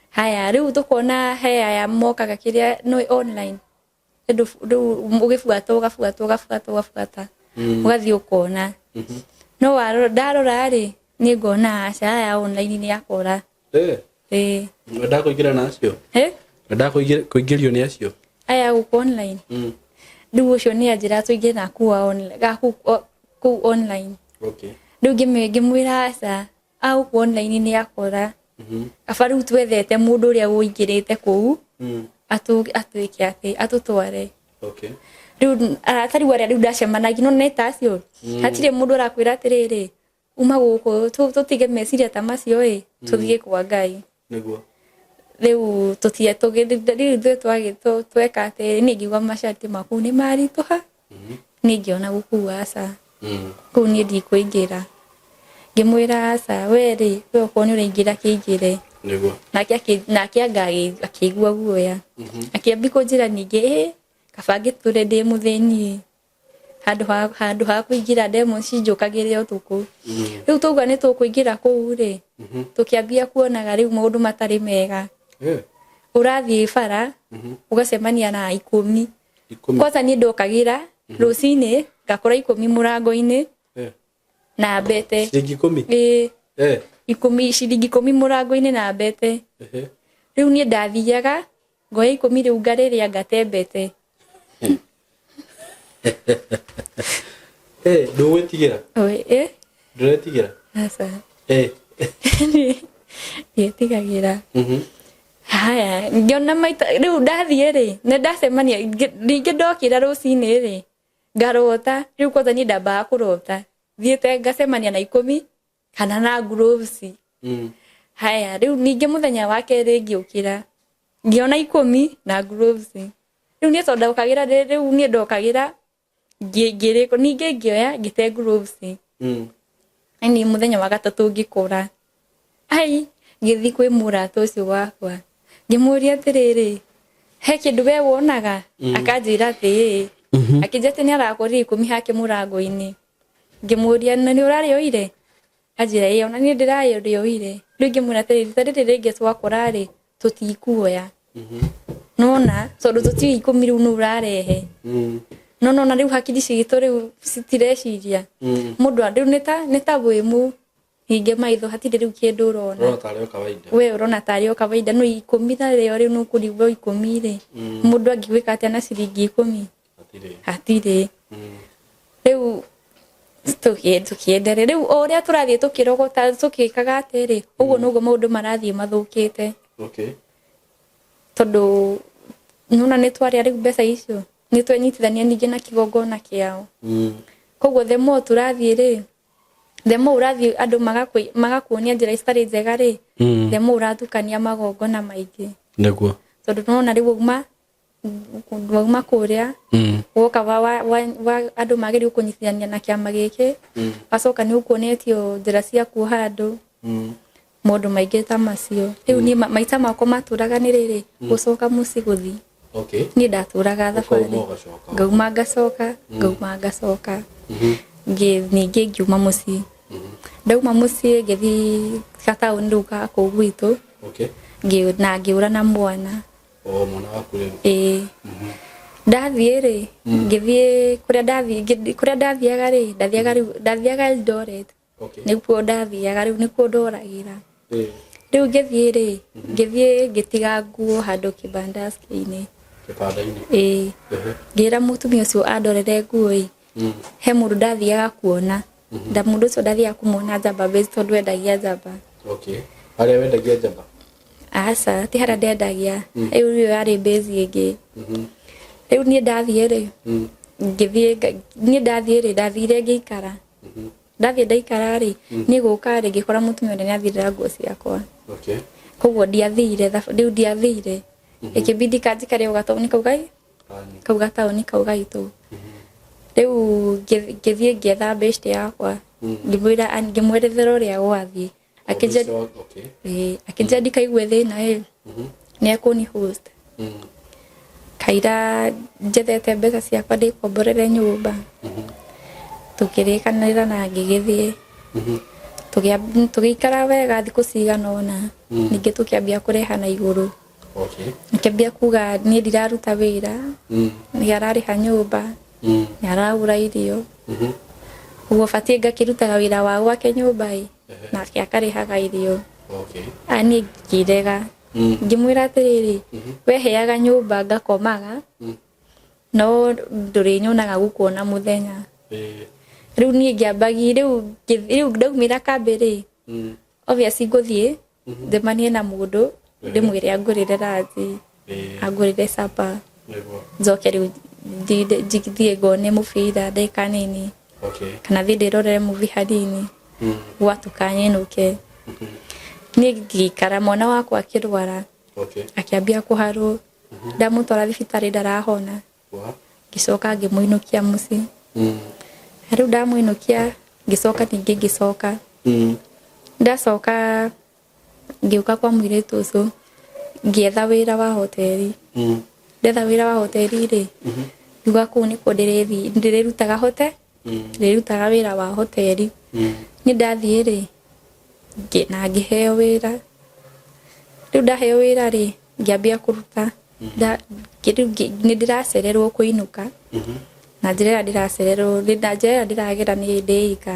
Haya rĩu tũkona he aya mokaga kĩrĩa no online, rĩu ũgĩbuata ũgabuata ũgabuata ũgabuata ũgathiĩ ũkona. No ndarora rĩ niĩ ngona aca aya online nĩ akora. Ĩĩ. Wendaga kũingĩra na acio? Wendaga kũingĩrio nĩ acio? Aya gũkũ online. Rĩu ũcio nĩ anjĩra tũingĩre naku kũu online. Rĩu ngĩmwĩra aca a gũkũ online nĩ akora. Kaba rĩu twethete mũndũ ũrĩa ũingĩrĩte kũu atuĩke atĩ atũtware. Rĩu arata rĩu arĩa rĩu ndacemanagia no nĩ ta acio, hatirĩ mũndũ ũrakwĩra atĩrĩrĩ uma gũkũ tũtige meciria ta macio ĩ tũthiĩ kwa Ngai. Nĩguo. Rĩu rĩu ithuĩ tweka atĩrĩ, niĩ ngiuga macarti maku nĩ maritũha, niĩ ngĩona gũkũ aca kũu niĩ ndikũingĩra. Ngĩmwĩra aca we rĩ, we okorwo nĩ ũraingĩra kĩingĩre. Nĩguo. Nake anga akĩigua guoya, akĩambia kũnjĩra ningĩ ĩ kaba ngĩtũre ndĩ mũthĩni handũ ha kũingĩra demons cinjũkagĩre ũtukũ. Rĩu twauga nĩ tũkũingĩra kũu rĩ, tũkĩambia kuonaga rĩu maũndũ matarĩ mega. Ũrathiĩ bara ũgacemania na 10. Kwanza niĩ ndokagĩra rũcinĩ ngakora 10 mũrango-inĩ na mbete. Ciringi 10? Ĩĩ. 10, ciringi 10 mũrango-inĩ na mbete. Rĩu niĩ ndathiaga ngoya 10 rĩu ngarĩrĩa ngate mbete. Ndũgwĩtigĩra? Ndũretigĩra? Aca. Ndiĩtigagĩra. Haya, ngĩona maita rĩu ndathiĩ rĩ, nĩ ndacemania ningĩ ndokĩra rũcinĩ rĩ, ngarota, rĩu kwanza niĩ ndambaga kũrota thiĩte ngacemania na 10 kana na gloves. Haya, rĩu ningĩ mũthenya wa kerĩ ngĩũkĩra ngĩona 10 na gloves. Rĩu niĩ tondũ ndokagĩra, rĩu niĩ ndokagĩra ngĩrĩko ningĩ ngĩoya ngĩte gloves. Ni mũthenya wa gatatũ ngĩkora. Ai, ngĩthiĩ kwĩ mũrata ũcio wakwa ngĩmũria atĩrĩrĩ, he kĩndũ we wonaga? Akanjĩra atĩ ĩĩ. Akĩnjĩra atĩ nĩ arakorire 10 hake mũrango-inĩ. Ngĩmũria na nĩ ũrarĩoire? Anjĩra ĩĩ, ona niĩ ndĩrarĩoire. Rĩu ngĩmwĩra atĩrĩrĩ, rita rĩrĩ rĩngĩ twakora rĩ, tũtikuoya. Nona tondũ tũtiũĩ 10 rĩu nũ ũrarehe. No nona rĩu hakiri citũ rĩu citireciria. Mũndũ rĩu nĩ ta wĩ mũhinge maitho, hatirĩ rĩu kĩndũ ũrona. Ũrona tarĩ o kawaida. We ũrona tarĩ o kawaida, no 10 na rĩo rĩu nũkũrigwo 10 rĩ. Mũndũ angĩgwĩka atĩa na ciringi 10? Hatirĩ. Hatirĩ. Rĩu tũkĩenderea. Rĩu o ũrĩa tũrathiĩ tũkĩrogota tũkĩkaga atĩrĩ, ũguo noguo maũndũ marathiĩ mathũkĩte. Tondu nona nĩ twarĩa rĩu mbeca icio nĩ twenyitithania ningĩ na kĩgongona kĩao. Koguo the more tũrathiĩ rĩ, the more ũrathiĩ andũ magakuonia njĩra citarĩ njega rĩ, the more ũratukania magongona maingĩ. Nĩguo. Tondũ nona rĩu wauma kũrĩa woka wa andũ magĩrĩirwo kũnyitithania na kĩama gĩkĩ, wacoka nĩ ũkuonetio njĩra cia kuoha andũ, maũndũ maingĩ ta macio. Rĩu niĩ maita makwa matũraga nĩ rĩrĩ, gũcoka mũciĩ gũthiĩ. Okay. Niĩ ndatũraga thabarĩ. Ũkauma ũgacoka. Ngauma ngacoka, ngauma ngacoka. Ningĩ ngiuma mũciĩ. Ndauma mũciĩ ngĩthiĩ gataũni rĩu ga kũu gwitũ. Okay. Na ngĩũra na mwana. O mwana waku rĩu. Ĩĩ. Ndathiĩ rĩ, ngĩthiĩ kũrĩa ndathiĩ, kũrĩa ndathiaga rĩ, ndathiaga rĩu, ndathiaga Eldoret. Okay. Nĩkuo ndathiaga rĩu, nĩkuo ndoragĩra. Rĩu ngĩthiĩ rĩ, ngĩthiĩ ngĩtiga nguo handũ kĩbandaski-inĩ. Kĩbanda-inĩ. Ĩĩ. Ngĩra mũtumia ũcio andorere nguo ĩ. He mũndũ ndathiaga kuona. Nda mũndũ ũcio ndathiaga kũmuona Njamba Base tondũ endagia njamba. Okay. Harĩa wendagia njamba? Aca, ti harĩa ndendagia. Rĩu ĩyo yarĩ base ĩngĩ. Rĩu niĩ ndathiĩ rĩ, ngĩthiĩ, niĩ ndathiĩ rĩ, ndathire ngĩikara. Ndathiĩ ndaikara rĩ, niĩ gũka rĩ, ngĩkora mũtumia ũrĩa nĩathirĩra nguo ciakwa. Okay. Koguo ndiathire, rĩu ndiathire. Ĩkĩbidi kanjikare o gataũni kau kau gataũni kau gaitũ. Rĩu ngĩthiĩ ngĩetha beshte yakwa, ngĩmwĩra, ngĩmwerethera ũrĩa gwathiĩ. Akĩnjĩra ndikaigue thĩna ĩ, nĩ ekũni host. Kaira njethete mbeca ciakwa ndĩkomborere nyũmba. Tũkĩrĩkanĩra na ngĩgĩthiĩ. Tũgĩikara wega thikũ cigana ũna, ningĩ tũkĩambia kũreha na igũrũ. Okay. Akĩambia kuga niĩ ndiraruta wĩra, nĩ ararĩha nyũmba, nĩ aragũra irio. Ũguo batiĩ ngakĩrutaga wĩra wa gwake nyũmba ĩ, nake akarĩhaga irio. Okay. Niĩ ngĩrega. Ngĩmwĩra atĩrĩrĩ, weheaga nyũmba ngakomaga, no ndũrĩnyonaga gũkuona mũthenya. Rĩu niĩ ngĩambagi, rĩu ndaumĩra kambĩ rĩ, obviously ngũthiĩ ndemanie na mũndũ, ndĩmwĩre angũrĩre ranji, angũrĩre supper, njoke rĩu thiĩ ngone mũbira ndagĩka nini, Okay. kana thiĩ ndĩrorere movie hanini, gwatuka nyinũke. Niĩ ngĩikara, mwana wakwa akĩrwara, Okay. akĩambia kũharwo, ndamũtwara thibitarĩ ndarahona, ngĩcoka ngĩmũinũkia mũciĩ. Rĩu ndamũinũkia ngĩcoka ningĩ ngĩcoka. Ndacoka ngĩũka kwa mũirĩtu ũcio, ngĩetha wĩra wa hoteli. Ndetha wĩra wa hoteli rĩ, ngiuga kũu nĩkuo ndĩrĩrutaga ndĩrĩrutaga wĩra wa hoteli. Niĩ ndathiĩ rĩ, na ngĩheo wĩra. Rĩu ndaheo wĩra rĩ, ngĩambia kũruta. Rĩu nĩ ndĩracererwo kũinũka. Na njĩra ĩrĩa ndĩracererwo, na njĩra ĩrĩa ndĩragera nĩ ndĩika.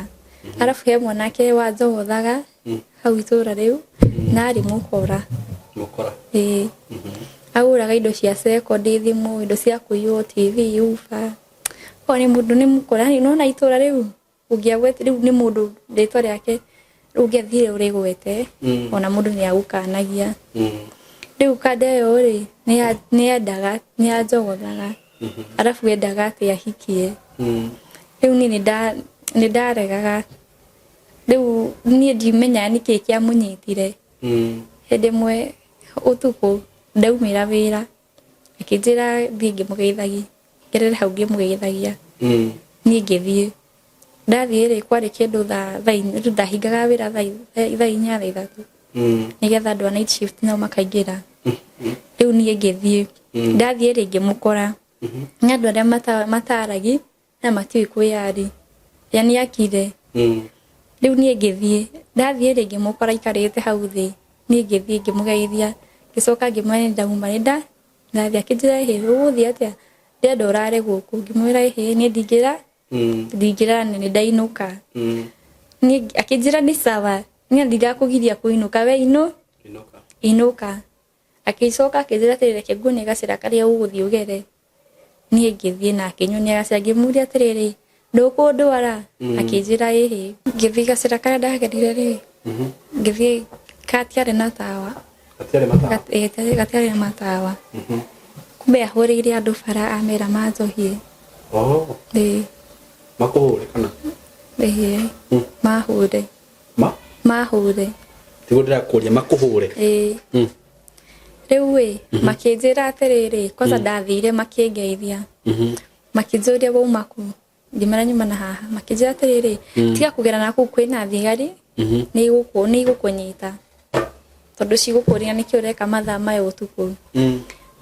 Arabu he mwanake wanjogothaga hau itũra rĩu, na arĩ mũkora. Mũkora. Ĩĩ. Agũraga indo cia cekondi, thimũ, indo cia kũiywo, TV, uba. O nĩ mũndũ nĩ mũkora, nĩwona itũra rĩu ũngĩagwete rĩu nĩ mũndũ rĩtwa rĩake ũngĩathire ũrĩgwete, ona mũndũ nĩ agũkanagia. Rĩu kanda ĩyo rĩ, nĩ nĩ yanjogothaga. Arabu endaga atĩ ahikie. Rĩu niĩ nĩ ndaregaga. Rĩu niĩ ndimenyaga nĩkĩĩ kĩamũnyitire. Hĩndĩ ĩmwe ũtukũ ndaumĩra wĩra, akĩnjĩra thiĩ ngĩmũgeithagia, ngerere hau ngĩmũgeithagia. Niĩ ngĩthiĩ. Ndathiĩ rĩ, kwarĩ kĩndũ thaa inya, rĩu ndahingaga wĩra thaa inya, thaa ithatũ. Nĩgetha andũ a night shift nao makaingĩra. Rĩu niĩ ngĩthiĩ. Ndathiĩ rĩ, ngĩmũkora. Nĩ andũ arĩa mataragi na matiũĩ kwĩyari. Yani akire. Rĩu niĩ ngĩthiĩ. Ndathiĩ rĩ, ngĩmũkora aikarĩte hau thĩ. Niĩ ngĩthiĩ ngĩmũgeithia. Ngĩcoka ngĩmwĩra nĩ ndauma, nĩ ndathiĩ. Akĩnjĩra ĩhĩ, ũgũthiĩ atĩa? Ndĩrenda ũrare gũkũ. Ngĩmwĩra ĩhĩ, niĩ ndingĩrara nĩ ndainũka. Niĩ akĩnjĩra nĩ sawa, niĩ ndigakũgiria kũinũka, we Inũka. Inũka. Agĩcoka akĩnjĩra atĩrĩrĩ, reke nguonie gacĩra karĩa ũgũthiĩ ũgere. Niĩ ngĩthiĩ na akĩnyonia gacĩra, ngĩmũria atĩrĩrĩ, ndũkũndwara? Akĩnjĩra ĩhĩ. Ngĩthiĩ gacĩra karĩa ndagerire rĩ, ngĩthiĩ gatiarĩ na tawa. Gatiarĩ matawa. Gatiarĩ na matawa. Kumbe ahũrĩire andũ bara amera manjohie. Oh. Ĩĩ. Makũhũre kana? Ĩĩ. Mahũre. Ma? Mahũre. Tiguo ndĩrakũria, makũhũre. Ĩĩ. Rĩu ĩ, makĩnjĩra atĩrĩrĩ, kwanza ndathire makĩngeithia. Makĩnjũria wauma kũ? Ngĩmera nyuma na haha. Makĩnjĩra atĩrĩrĩ, tiga kũgera na kũu kwĩna thigari, nĩ igũkũnyita. Tondũ cigũkũria nĩkĩ ũreka mathaa maya ũtukũ.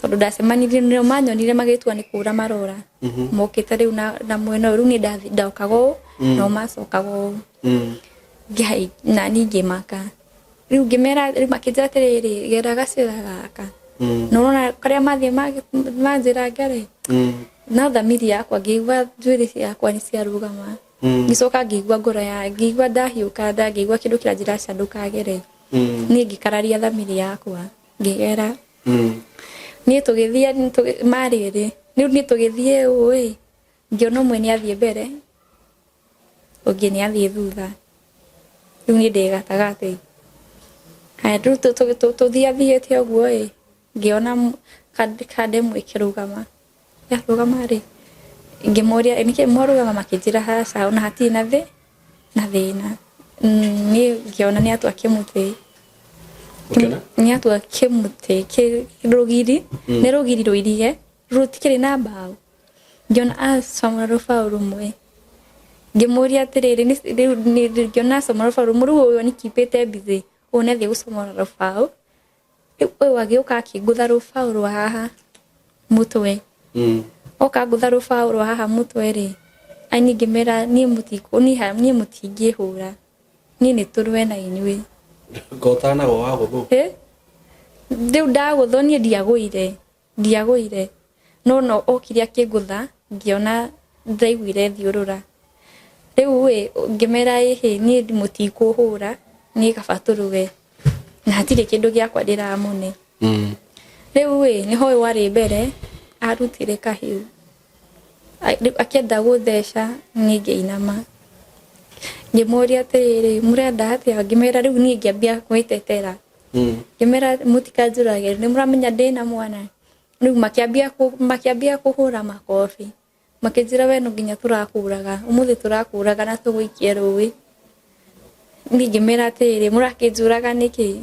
Tondũ ndacemanirie nĩo manyonire magĩtua nĩ kũra marora. Mokĩte rĩu na mwena ũyũ, rĩu niĩ ndokaga ũũ, nao macokaga ũũ. Na niĩ ngĩmaka. Rĩu ngĩmera, rĩu makĩnjĩra atĩrĩrĩ, gera gacĩra gaka. Na ũrona karĩa mathiĩ manjĩra ngere. No thamiri yakwa ngĩigua njuĩrĩ ciakwa nĩ ciarũgama. Ngĩcoka ngĩigua ngoro ya, ngĩigua ndahiũka nda, ngĩigua kĩndũ kĩranjĩra aca ndũkagere. Niĩ ngĩkararia thamiri yakwa, ngĩgera. Niĩ tũgĩthiĩ, marĩ erĩ. Rĩu niĩ tũgĩthiĩ ũũ ĩ, ngĩona ũmwe nĩ athiĩ mbere, ũngĩ nĩ athiĩ thutha. Rĩu niĩ ndĩ gatagatĩ. Haya, rĩu tũthiathiĩte ũguo ĩ, ngĩona kandemwa ĩkĩrũgama. Yarũgama rĩ, ngĩmoria nĩkĩ mwarũgama, makĩnjĩra haca, ona hatirĩ na na thĩna. Niĩ ngĩona nĩ atua kĩmũtĩ. Ũkĩona? Nĩ atua kĩmũtĩ, rũgiri, nĩ rũgiri rũirige, rũtikĩrĩ na mbaũ. Ngĩona acomora rũbaũ rũmwe. Ngĩmũria atĩrĩrĩ, rĩu ngĩona acomora rũbaũ rũmwe, rĩu ũyũ nĩ keepĩte busy, ũyũ nĩ athiĩ gũcomora rũbaũ. Rĩu ũyũ agĩũka akĩngũtha rũbaũ rwa haha mũtwe. Oka ngũtha rũbaũ rwa haha mũtwe rĩ, ai niĩ ngĩmera niĩ niĩ mũtingĩhũra. Niĩ nĩ tũrũe na inyuĩ. Ngotanagwo wagũthwo? Rĩu ndagũthwo niĩ ndiagũire. Ndiagũire. No no okire akĩngũtha, ngĩona ndaiguire thiũrũra. Rĩu ĩ, ngĩmera ĩhĩ, niĩ mũtikũhũra, niĩ kaba tũrũe. Na hatirĩ kĩndũ gĩakwa ndĩramũne. Rĩu ĩ, nĩho ũyũ warĩ mbere, arutire kahiũ. Akĩenda gũtheca, niĩ ngĩinama. Ngĩmũria atĩrĩrĩ, mũrenda atĩa? Ngĩmera rĩu niĩ ngĩambia gwĩtetera. Ngĩmera mũtikanjũrage, nĩ mũramenya ndĩna mwana. Rĩu makĩambia kũhũra makobi. Makĩnjĩra we no nginya tũrakũraga, ũmũthĩ tũrakũraga na tũgũikie rũĩ. Niĩ ngĩmera atĩrĩrĩ, mũrakĩnjũraga nĩkĩ?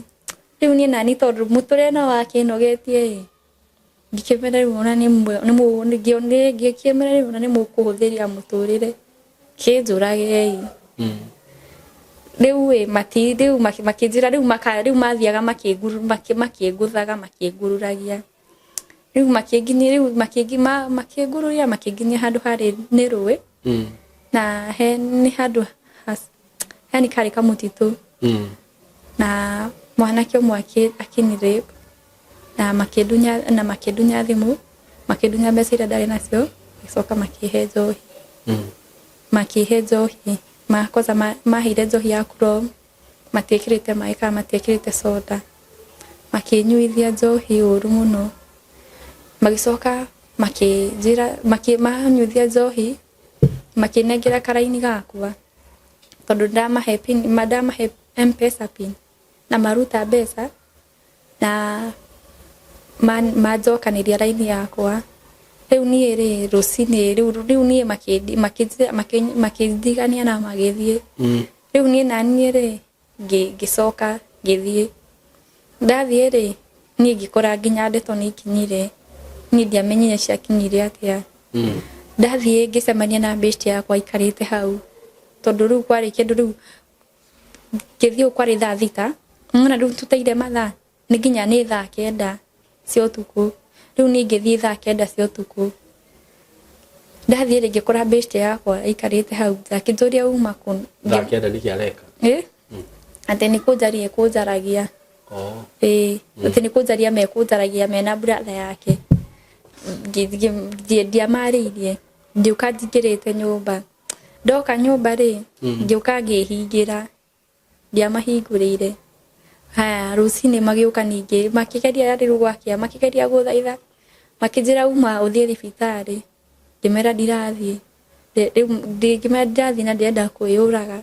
Rĩu niĩ nani tondũ mũtũrĩre no wakĩnogetie ĩ, ngĩkĩmera rĩu ona ngĩkĩmera rĩu ona nĩ mũkũhũthĩria mũtũrĩre, kĩnjũragei. Rĩu ĩ, mati, rĩu makĩnjĩra rĩu maka, rĩu mathiaga makĩngũthaga, makĩngururagia. Rĩu makĩnginyia, rĩu makĩngururia, makĩnginyia handũ harĩ nĩ rũĩ. Na he nĩ handũ yani karĩ kamũtitũ. Na mwanake ũmwe akĩni rape, na makĩndunya, na makĩndunya thimũ, makĩndunya mbeca iria ndarĩ nacio, magĩcoka makĩhe njohi. Makĩhe njohi, kwanza maheire njohi ya Chrome, matiĩkĩrĩte maĩ kana matiĩkĩrĩte soda. Makĩnyuithia njohi ũru mũno. Magĩcoka makĩnjĩra, manyuithia njohi, makĩnengera karaini gakwa. Tondũ ndamahe pin, ndamahe M-Pesa pin, na maruta mbeca, na manjokanĩria raini yakwa. Rĩu niĩ rĩ, rũcinĩ, rĩu niĩ makĩndigania na magĩthiĩ. Rĩu niĩ na niĩ rĩ, ngĩcoka ngĩthiĩ. Ndathiĩ rĩ, niĩ ngĩkora nginya ndeto nĩ ikinyire. Niĩ ndiamenyire ciakinyire atĩa. Ndathiĩ ngĩcemania na best yakwa aikarĩte hau. Tondũ rĩu kwarĩ kĩndũ rĩu, ngĩthiĩ ũũ kwarĩ thaa 6. Nĩwona rĩu tũteire mathaa, nĩ nginya nĩ thaa 9 cia ũtukũ. Rĩu niĩ ngĩthiĩ thaa 9 cia ũtukũ. Ndathiĩ rĩ, ngĩkora best yakwa aikarĩte hau. Akĩnjũria uma kũ. Thaa 9 nĩkĩ areka? Atĩ nĩ kũnjaria ekũnjaragia. Atĩ nĩ kũnjaria mekũnjaragia mena brother yake. Ndiamarĩirie. Ngĩũka njingĩrĩte nyũmba. Ndoka nyũmba rĩ, ngĩũka ngĩhingĩra. Ndiamahingũrĩire. Haya, rũcinĩ magĩũka ningĩ, makĩgeria rĩu gwakĩa, makĩgeria gũthaitha. Makĩnjĩra uma ũthiĩ thibitarĩ. Ngĩmera ndirathiĩ. Rĩu ngĩmera ndirathiĩ na ndĩrenda kwĩyũraga.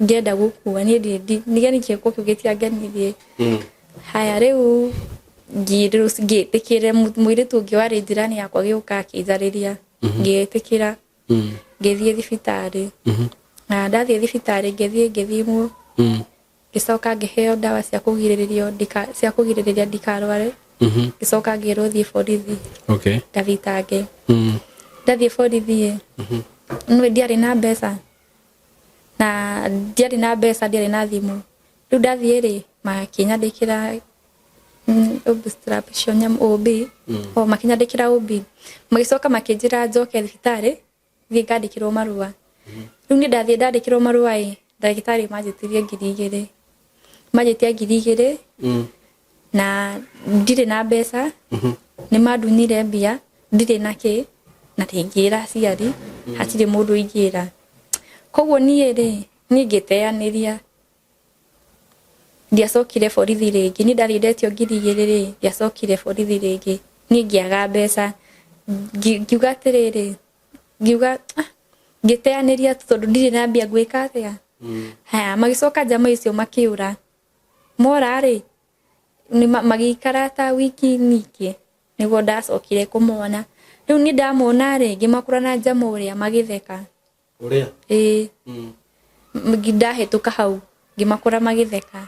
Ndĩrenda gũkua. Niĩ yani kĩoko kĩu gĩtiangenirie. Haya rĩu ngĩtĩkĩre mũirĩtu ũngĩ warĩ njirani yakwa gĩũka akĩnjarĩria, ngĩtĩkĩra, ngĩthiĩ thibitarĩ. Na ndathiĩ thibitarĩ ngĩthiĩ ngĩthimwo, ngĩcoka ngĩheo ndawa cia kũgirĩrĩrio ndika cia kũgirĩrĩria ndikarware. Ngĩcoka ngĩrwo thiĩ borithi. Ngathitange. Ndathiĩ borithi ĩ, nĩ ndiarĩ na mbeca, na ndiarĩ na mbeca, ndiarĩ na thimũ. Rĩu ndathiĩ rĩ, makĩnyandĩkĩra obstruction nyamũ OB. O makĩnyandĩkĩra OB, magĩcoka makĩnjĩra njoke thibitarĩ thiĩ ngandĩkĩrwo marũa. Rĩu niĩ ndathiĩ ndandĩkĩrwo marũa ĩ, ndagĩtarĩ manjĩtirie 2000, manjĩtia 2000 na ndirĩ na mbeca. Nĩ mandunyire mbia, ndirĩ na kĩ na ndingĩra aciari, hatirĩ mũndũ ingĩra. Koguo niĩ rĩ, niĩ ngĩteanĩria, ndiacokire borithi rĩngĩ. Niĩ ndathiĩ ndetio 2000 rĩ, ndiacokire borithi rĩngĩ. Niĩ ngĩaga mbeca, ngiuga atĩrĩrĩ, ngiuga, "Ah," ngĩteanĩria tondũ ndirĩ na mbia, ngwĩka atĩa? Haya, magĩcoka njama icio makĩũra. Mora rĩ, magĩikara ta wiki nyingĩ nĩguo ndacokire kũmona. Rĩu niĩ ndamona rĩ, ngĩmakora na njama ũrĩa magĩtheka. Ũrĩa? Ĩĩ. Ndahĩtũka hau ngĩmakora magĩtheka.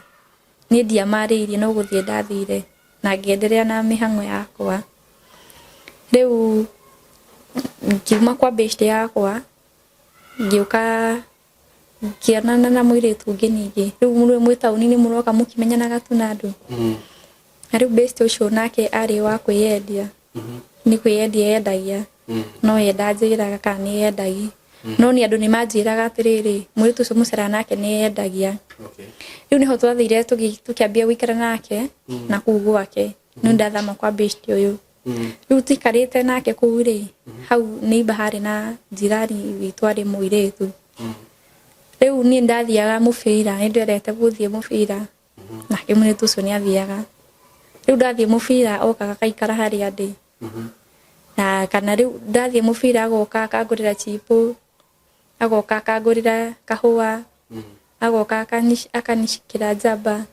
Niĩ ndiamarĩirie, no gũthiĩ ndathire na ngĩenderea na mĩhang'o yakwa. Rĩu ngiuma kwa beshte yakwa, ngĩũka ngĩonana na mũirĩtu ũngĩ ningĩ. Rĩu mwĩ taũni-inĩ mũroka mũkĩmenyanaga tu na andũ. Na rĩu beshte ũcio nake arĩ wa kwĩyendia, nĩ kwĩyendia endagia, no ye ndanjĩraga kana nĩ endagia, no nĩ andũ nĩ manjĩraga atĩrĩrĩ, mũirĩtu ũcio mũceraga nake nĩ endagia. Rĩu nĩho twathire tũkĩambia gũikara nake na kũu gwake nĩ ndathama kwa beshte ũyũ. Rĩu tũikarĩte nake kũu rĩ, hau neighbor harĩ na jirani witũ arĩ mũirĩtu. Rĩu niĩ ndathiaga mũbira, nĩ ndendete gũthiĩ mũbira, nake mũirĩtu ũcio nĩ athiaga. Rĩu ndathiĩ mũbira okaga akaikara harĩa ndĩ, na kana rĩu ndathiĩ mũbira agoka akangũrĩra chipo, agoka akangũrĩra kahũa, agoka akanicikĩra njamba,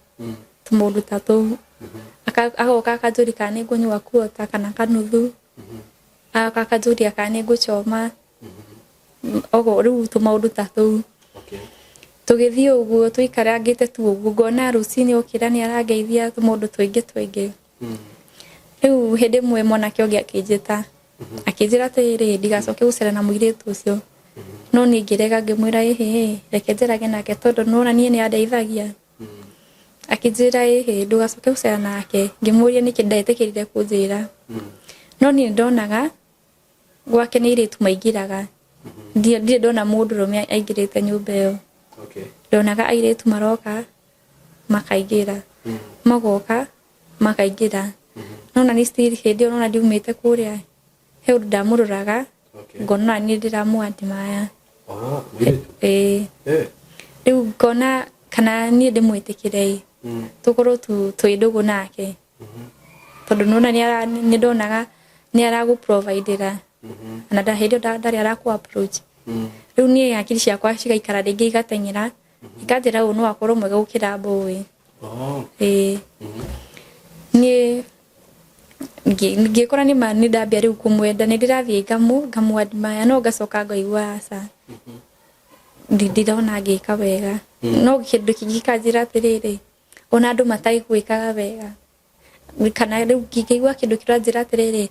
tũmaũndũ ta tũu. Agoka akanjũria kana nĩ ngũnyua kuota kana kanuthu, agoka akanjũria kana nĩ ngũchoma, ũguo rĩu tũmaũndũ ta tũu. Tũgĩthiĩ ũguo tũikarangĩte tu ũguo, ngona rũcinĩ okĩra nĩ arangeithia, tũmaũndũ tũingĩ tũingĩ. Rĩu hĩndĩ ĩmwe mwanake ũngĩ akĩnjĩta, akĩnjĩra atĩrĩrĩ, ndigacoke gũcera na mũirĩtu ũcio. No niĩ ngĩrega, ngĩmwĩra ĩhĩ, reke njerage nake tondũ nĩwona niĩ nĩ andeithagia. Akĩnjĩra ĩhĩ, ndũgacoke gũcera nake. Ngĩmũria nĩkĩ, ndetĩkĩrire kũnjĩra. No niĩ ndonaga gwake nĩ airĩtu maingĩraga, ndirĩ ndona mũndũrũme aingĩrĩte nyũmba ĩyo. Ndonaga airĩtu maroka makaingĩra, magoka makaingĩra. No na niĩ still hĩndĩ ĩyo nona ndiumĩte kũrĩa, he ũndũ ndamũroraga, ngona niĩ ndĩramũ admire. Oh, mũirĩtu. Ĩĩ. Rĩu ngona kana niĩ ndĩmwĩtĩkĩre ĩ, tũkorwo tu twĩ ndũgũ nake, tondũ nona nĩ ndonaga nĩ aragũ providera na hĩndĩ ĩyo ndarĩ arakũ approach. Rĩu niĩ hakiri ciakwa cigaikara rĩngĩ igateng'era, ikanjĩra ũyũ no akorwo mwega gũkĩra mbũĩ. Ĩĩ, niĩ ngĩkora nĩ ma nĩ ndambia rĩu kũmwenda, nĩ ndĩrathiĩ ngamũ admire, no ngacoka ngaigua aca, ndirona ngĩka wega. No kĩndũ kĩngĩ gĩkanjĩra atĩrĩrĩ, ona andũ matagwĩkaga wega, kana rĩu ngĩigua kĩndũ kĩranjĩra atĩrĩrĩ,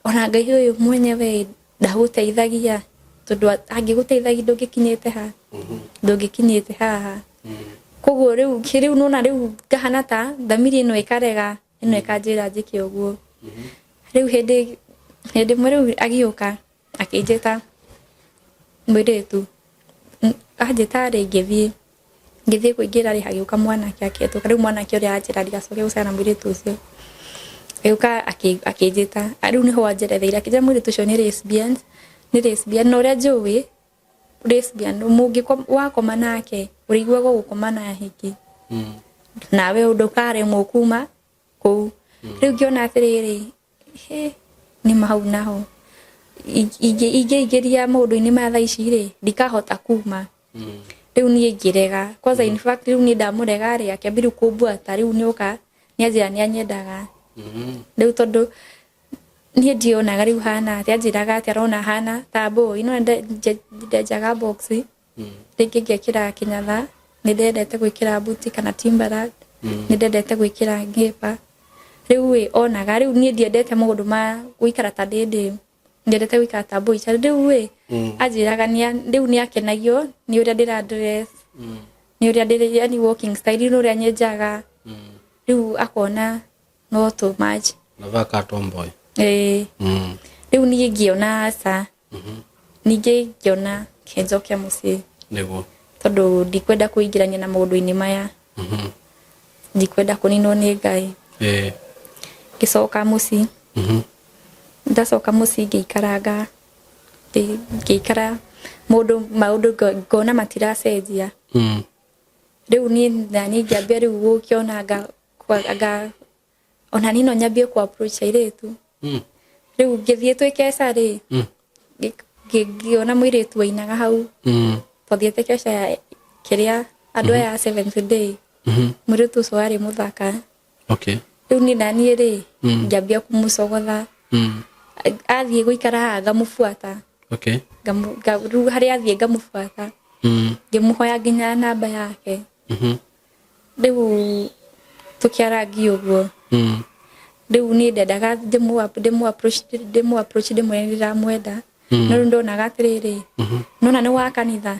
ona Ngai ũyũ mwenyewe ndagũteithagia, tondũ angĩgũteithagia ndũngĩkinyĩte ha, ndũngĩkinyĩte haha. Koguo rĩu rĩu nona rĩu ngahana ta thamiri ĩno ĩkarega, ĩno ĩkanjĩra njĩke ũguo. Rĩu hĩndĩ ĩmwe rĩu agĩũka akĩnjĩta mũirĩtu, anjĩta rĩ, ngĩthiĩ kũingĩra rĩ, hagĩũka mwanake akĩhetũka. Rĩu mwanake ũrĩa anjĩra ndigacoke gũcera na mũirĩtu ũcio, agĩũka akĩnjĩta. Rĩu nĩho anjeretheire, akĩnjĩra mũirĩtu ũcio nĩ lesbian, nĩ lesbian. Na ũrĩa njũĩ lesbian, wakoma nake ũrĩiguaga ũgũkoma na hiki, nawe ndũkaremwo kuma kũu. Rĩu ngĩona atĩrĩrĩ, he nĩ mahau naho ingĩingĩria maũndũ-inĩ maya thaa ici rĩ, ndikahota kuma. Rĩu niĩ ngĩrega kwanza. In fact, rĩu niĩ ndamũrega rĩ, akĩambia rĩu kũmbuata. Rĩu nĩoka Nĩ anjĩra nĩ anyendaga. Rĩu tondũ niĩ ndionaga rĩu hana atĩa, anjĩraga atĩ arona hana ta boy, no ndenjaga box, rĩngĩ ngekĩra kĩnyatha, nĩ ndendete gwĩkĩra buti kana Timberland, nĩ ndendete gwĩkĩra ngĩba. Rĩu ĩ onaga rĩu niĩ ndiendete maũndũ ma gũikara ta ndĩ ndĩmu, ndiendete gũikara ta boy child. Rĩu ĩ anjĩraga rĩu nĩ akenagio nĩ ũrĩa ndĩra dress, nĩ ũrĩa ndĩrĩ, yani walking style, nĩ ũrĩa nyenjaga. Rĩu akona no too much. Navaa ka tomboy. Ĩĩ. Rĩu niĩ ngĩona aca, ningĩ ngĩona kenjoke mũciĩ. Nĩguo. Tondũ ndikwenda kũingĩrania na maũndũ-inĩ maya, ndikwenda kũninwo nĩ Ngai. Ngĩcoka mũciĩ. Ndacoka mũciĩ ngĩikaranga, ngĩikara mũndũ maũndũ ngona matiracenjia. Rĩu niĩ nani ngĩambia rĩu gũkĩona anga ona niĩ no nyambie kũ approach airĩtu. Rĩu ngĩthiĩ twĩ keca rĩ, ngĩona mũirĩtu wainaga hau. Twathiĩte keca ya kĩrĩa andũ aya a Seventh Day. Mũirĩtu ũcio arĩ mũthaka. Rĩu niĩ naniĩ rĩ, ngĩambia kũmũcogotha. Athiĩ gũikara haha ngamũbuata. Rĩu harĩa athiĩ ngamũbuata. Ngĩmũhoya nginya namba yake. Rĩu tũkĩarangia ũguo. Rĩu niĩ ndendaga ndĩmũ approach ndĩmwĩre nĩndĩramwenda. No rĩu ndonaga atĩrĩrĩ, nona nĩ wa kanitha,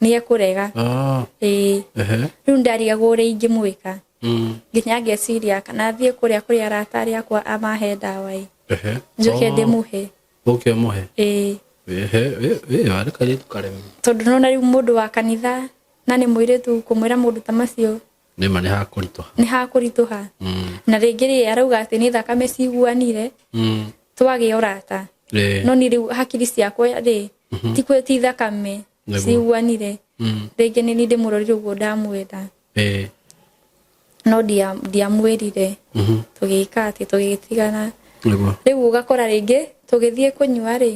nĩ ekũrega. Ĩĩ. Rĩu ndarigagwo ũrĩa ingĩmwĩka. Nginya ngeciria kana thiĩ kũrĩa kũrĩ arata arĩa akwa amahe ndawa ĩ. Njũke ndĩmũhe. Ũke ũmũhe. Ĩĩ. Ehe, ĩ warĩ kairĩtu karemi. Tondũ nona rĩu mũndũ wa kanitha na nĩ mũirĩtu kũmwĩra maũndũ ta macio. Nĩma nĩ hakũritũha. Nĩ hakũritũha. Na rĩngĩ rĩ arauga atĩ nĩ thakame ciguanire, twagĩa ũrata. No niĩ rĩu hakiri ciakwa rĩ, ti kwĩ ti thakame ciguanire. Rĩngĩ nĩ niĩ ndĩmũrorire ũguo ndamwenda. No ndiamwĩrire. Tũgĩka atĩ tũgĩtigana. Rĩu ũgakora rĩngĩ tũgĩthiĩ kũnyua rĩ,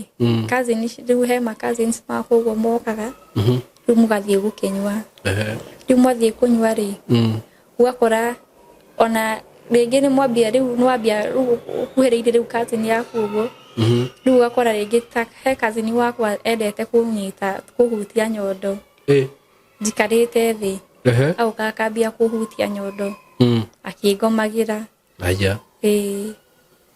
cousin, rĩu he ma cousins makwa ũguo mokaga, rĩu mũgathiĩ gũkĩnyua. Rĩu mwathiĩ kũnyua rĩ, ũgakora ona rĩngĩ nĩ mwambia rĩu nĩwambia rĩu ũkuhĩrĩirie rĩu cousin yaku ũguo. Rĩu ũgakora rĩngĩ ta he cousin wakwa endete kũnyita kũhutia nyondo. Njikarĩte thĩ. Agoka akambia kũhutia nyondo. Akĩngomagĩra. Aya. Ĩĩ.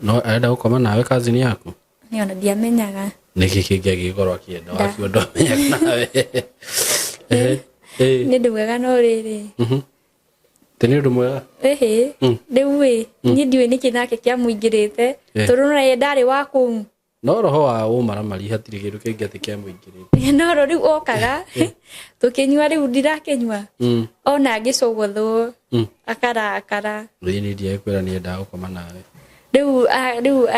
No arenda gũkoma nawe cousin yaku? Niĩ ona ndiamenyaga. Nĩkĩ kĩngĩ angĩgĩkorwo akĩenda wakiuga ndwamenyaga nawe? Ehe. Nĩ ũndũ mwega no rĩrĩ. Ti nĩ ũndũ mwega? Ĩhĩ. Rĩu ĩ, niĩ ndiũĩ nĩkĩ nake kĩamũingĩrĩte. Tondũ nona ye ndarĩ wa kũu. No roho wa ũmaramari hatirĩ kĩndũ kĩngĩ atĩ kĩamũingĩrĩte. No rĩu okaga tũkĩnyua, rĩu ndirakĩnyua, ona ngĩcogothwo, akarakara. Rĩu niĩ ndiagĩkwĩra nĩendaga gũkoma nawe. Rĩu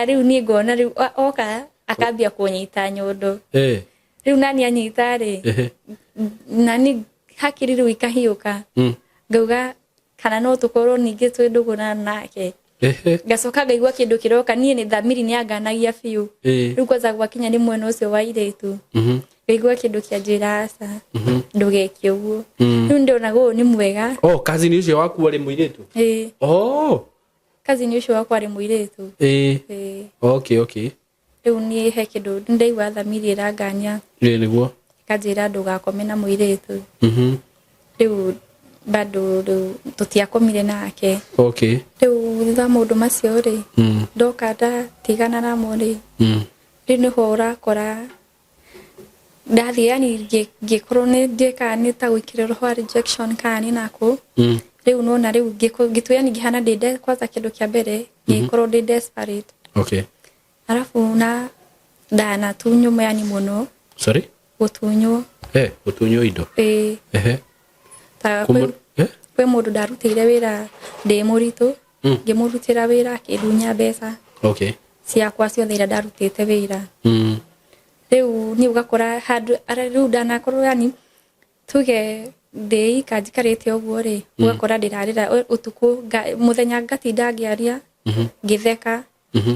rĩu niĩ ngona rĩu oka akambia kũnyita nyondo. Rĩu nani anyita rĩ, nani hakiri rĩu ikahiũka. Ngauga kana no tũkorwo ningĩ twĩ ndũgũ nake. Ngacoka ngaigua kĩndũ kĩroka, niĩ nĩ thamiri nĩ anganagia biũ. Rĩu kwanza gwakinya nĩ mwena ũcio wa airĩtu, ngaigua kĩndũ kĩanjĩra aca, ndũgeke ũguo. Rĩu ndonaga ũyũ nĩ mwega. Oh, cousin ũcio waku arĩ mũirĩtu? Ĩĩ. Oh. Cousin ũcio wakwa arĩ mũirĩtu. Ĩĩ. Okay. Rĩu niĩ he kĩndũ ndaigua thamiri ĩrangania. Ĩĩ nĩguo. Ĩkanjĩra ndũgakome na mũirĩtu. Rĩu bado rĩu tũtiakomire nake. Rĩu thutha wa maũndũ macio rĩ, ndoka ndatigana namo rĩ, rĩu nĩho ũrakora ndathiĩ yani ngĩkorwo nĩ ndiĩkaga nĩ ta gwĩkĩra roho wa rejection kana nĩ nakũ. Rĩu nona rĩu ngĩtua yani ngĩhana ndĩ kwanza kĩndũ kĩa mbere ngĩkorwo ndĩ desperate. Arabu na ndanatunywo yani mũno. Sorry? Gũtunywo. Gũtunywo indo? Ĩĩ. Ta kwĩ mũndũ ndarutĩire wĩra ndĩ mũritũ, ngĩmũrutĩra wĩra akĩndunya mbeca ciakwa ciothe iria ndarutĩte wĩra. Rĩu niĩ ũgakora handũ rĩu ndanakorwo yani tuge ndĩ ika njikarĩte ũguo rĩ, ũgakora ndĩrarĩra ũtukũ, mũthenya ngatinda ngĩaria, ngĩtheka,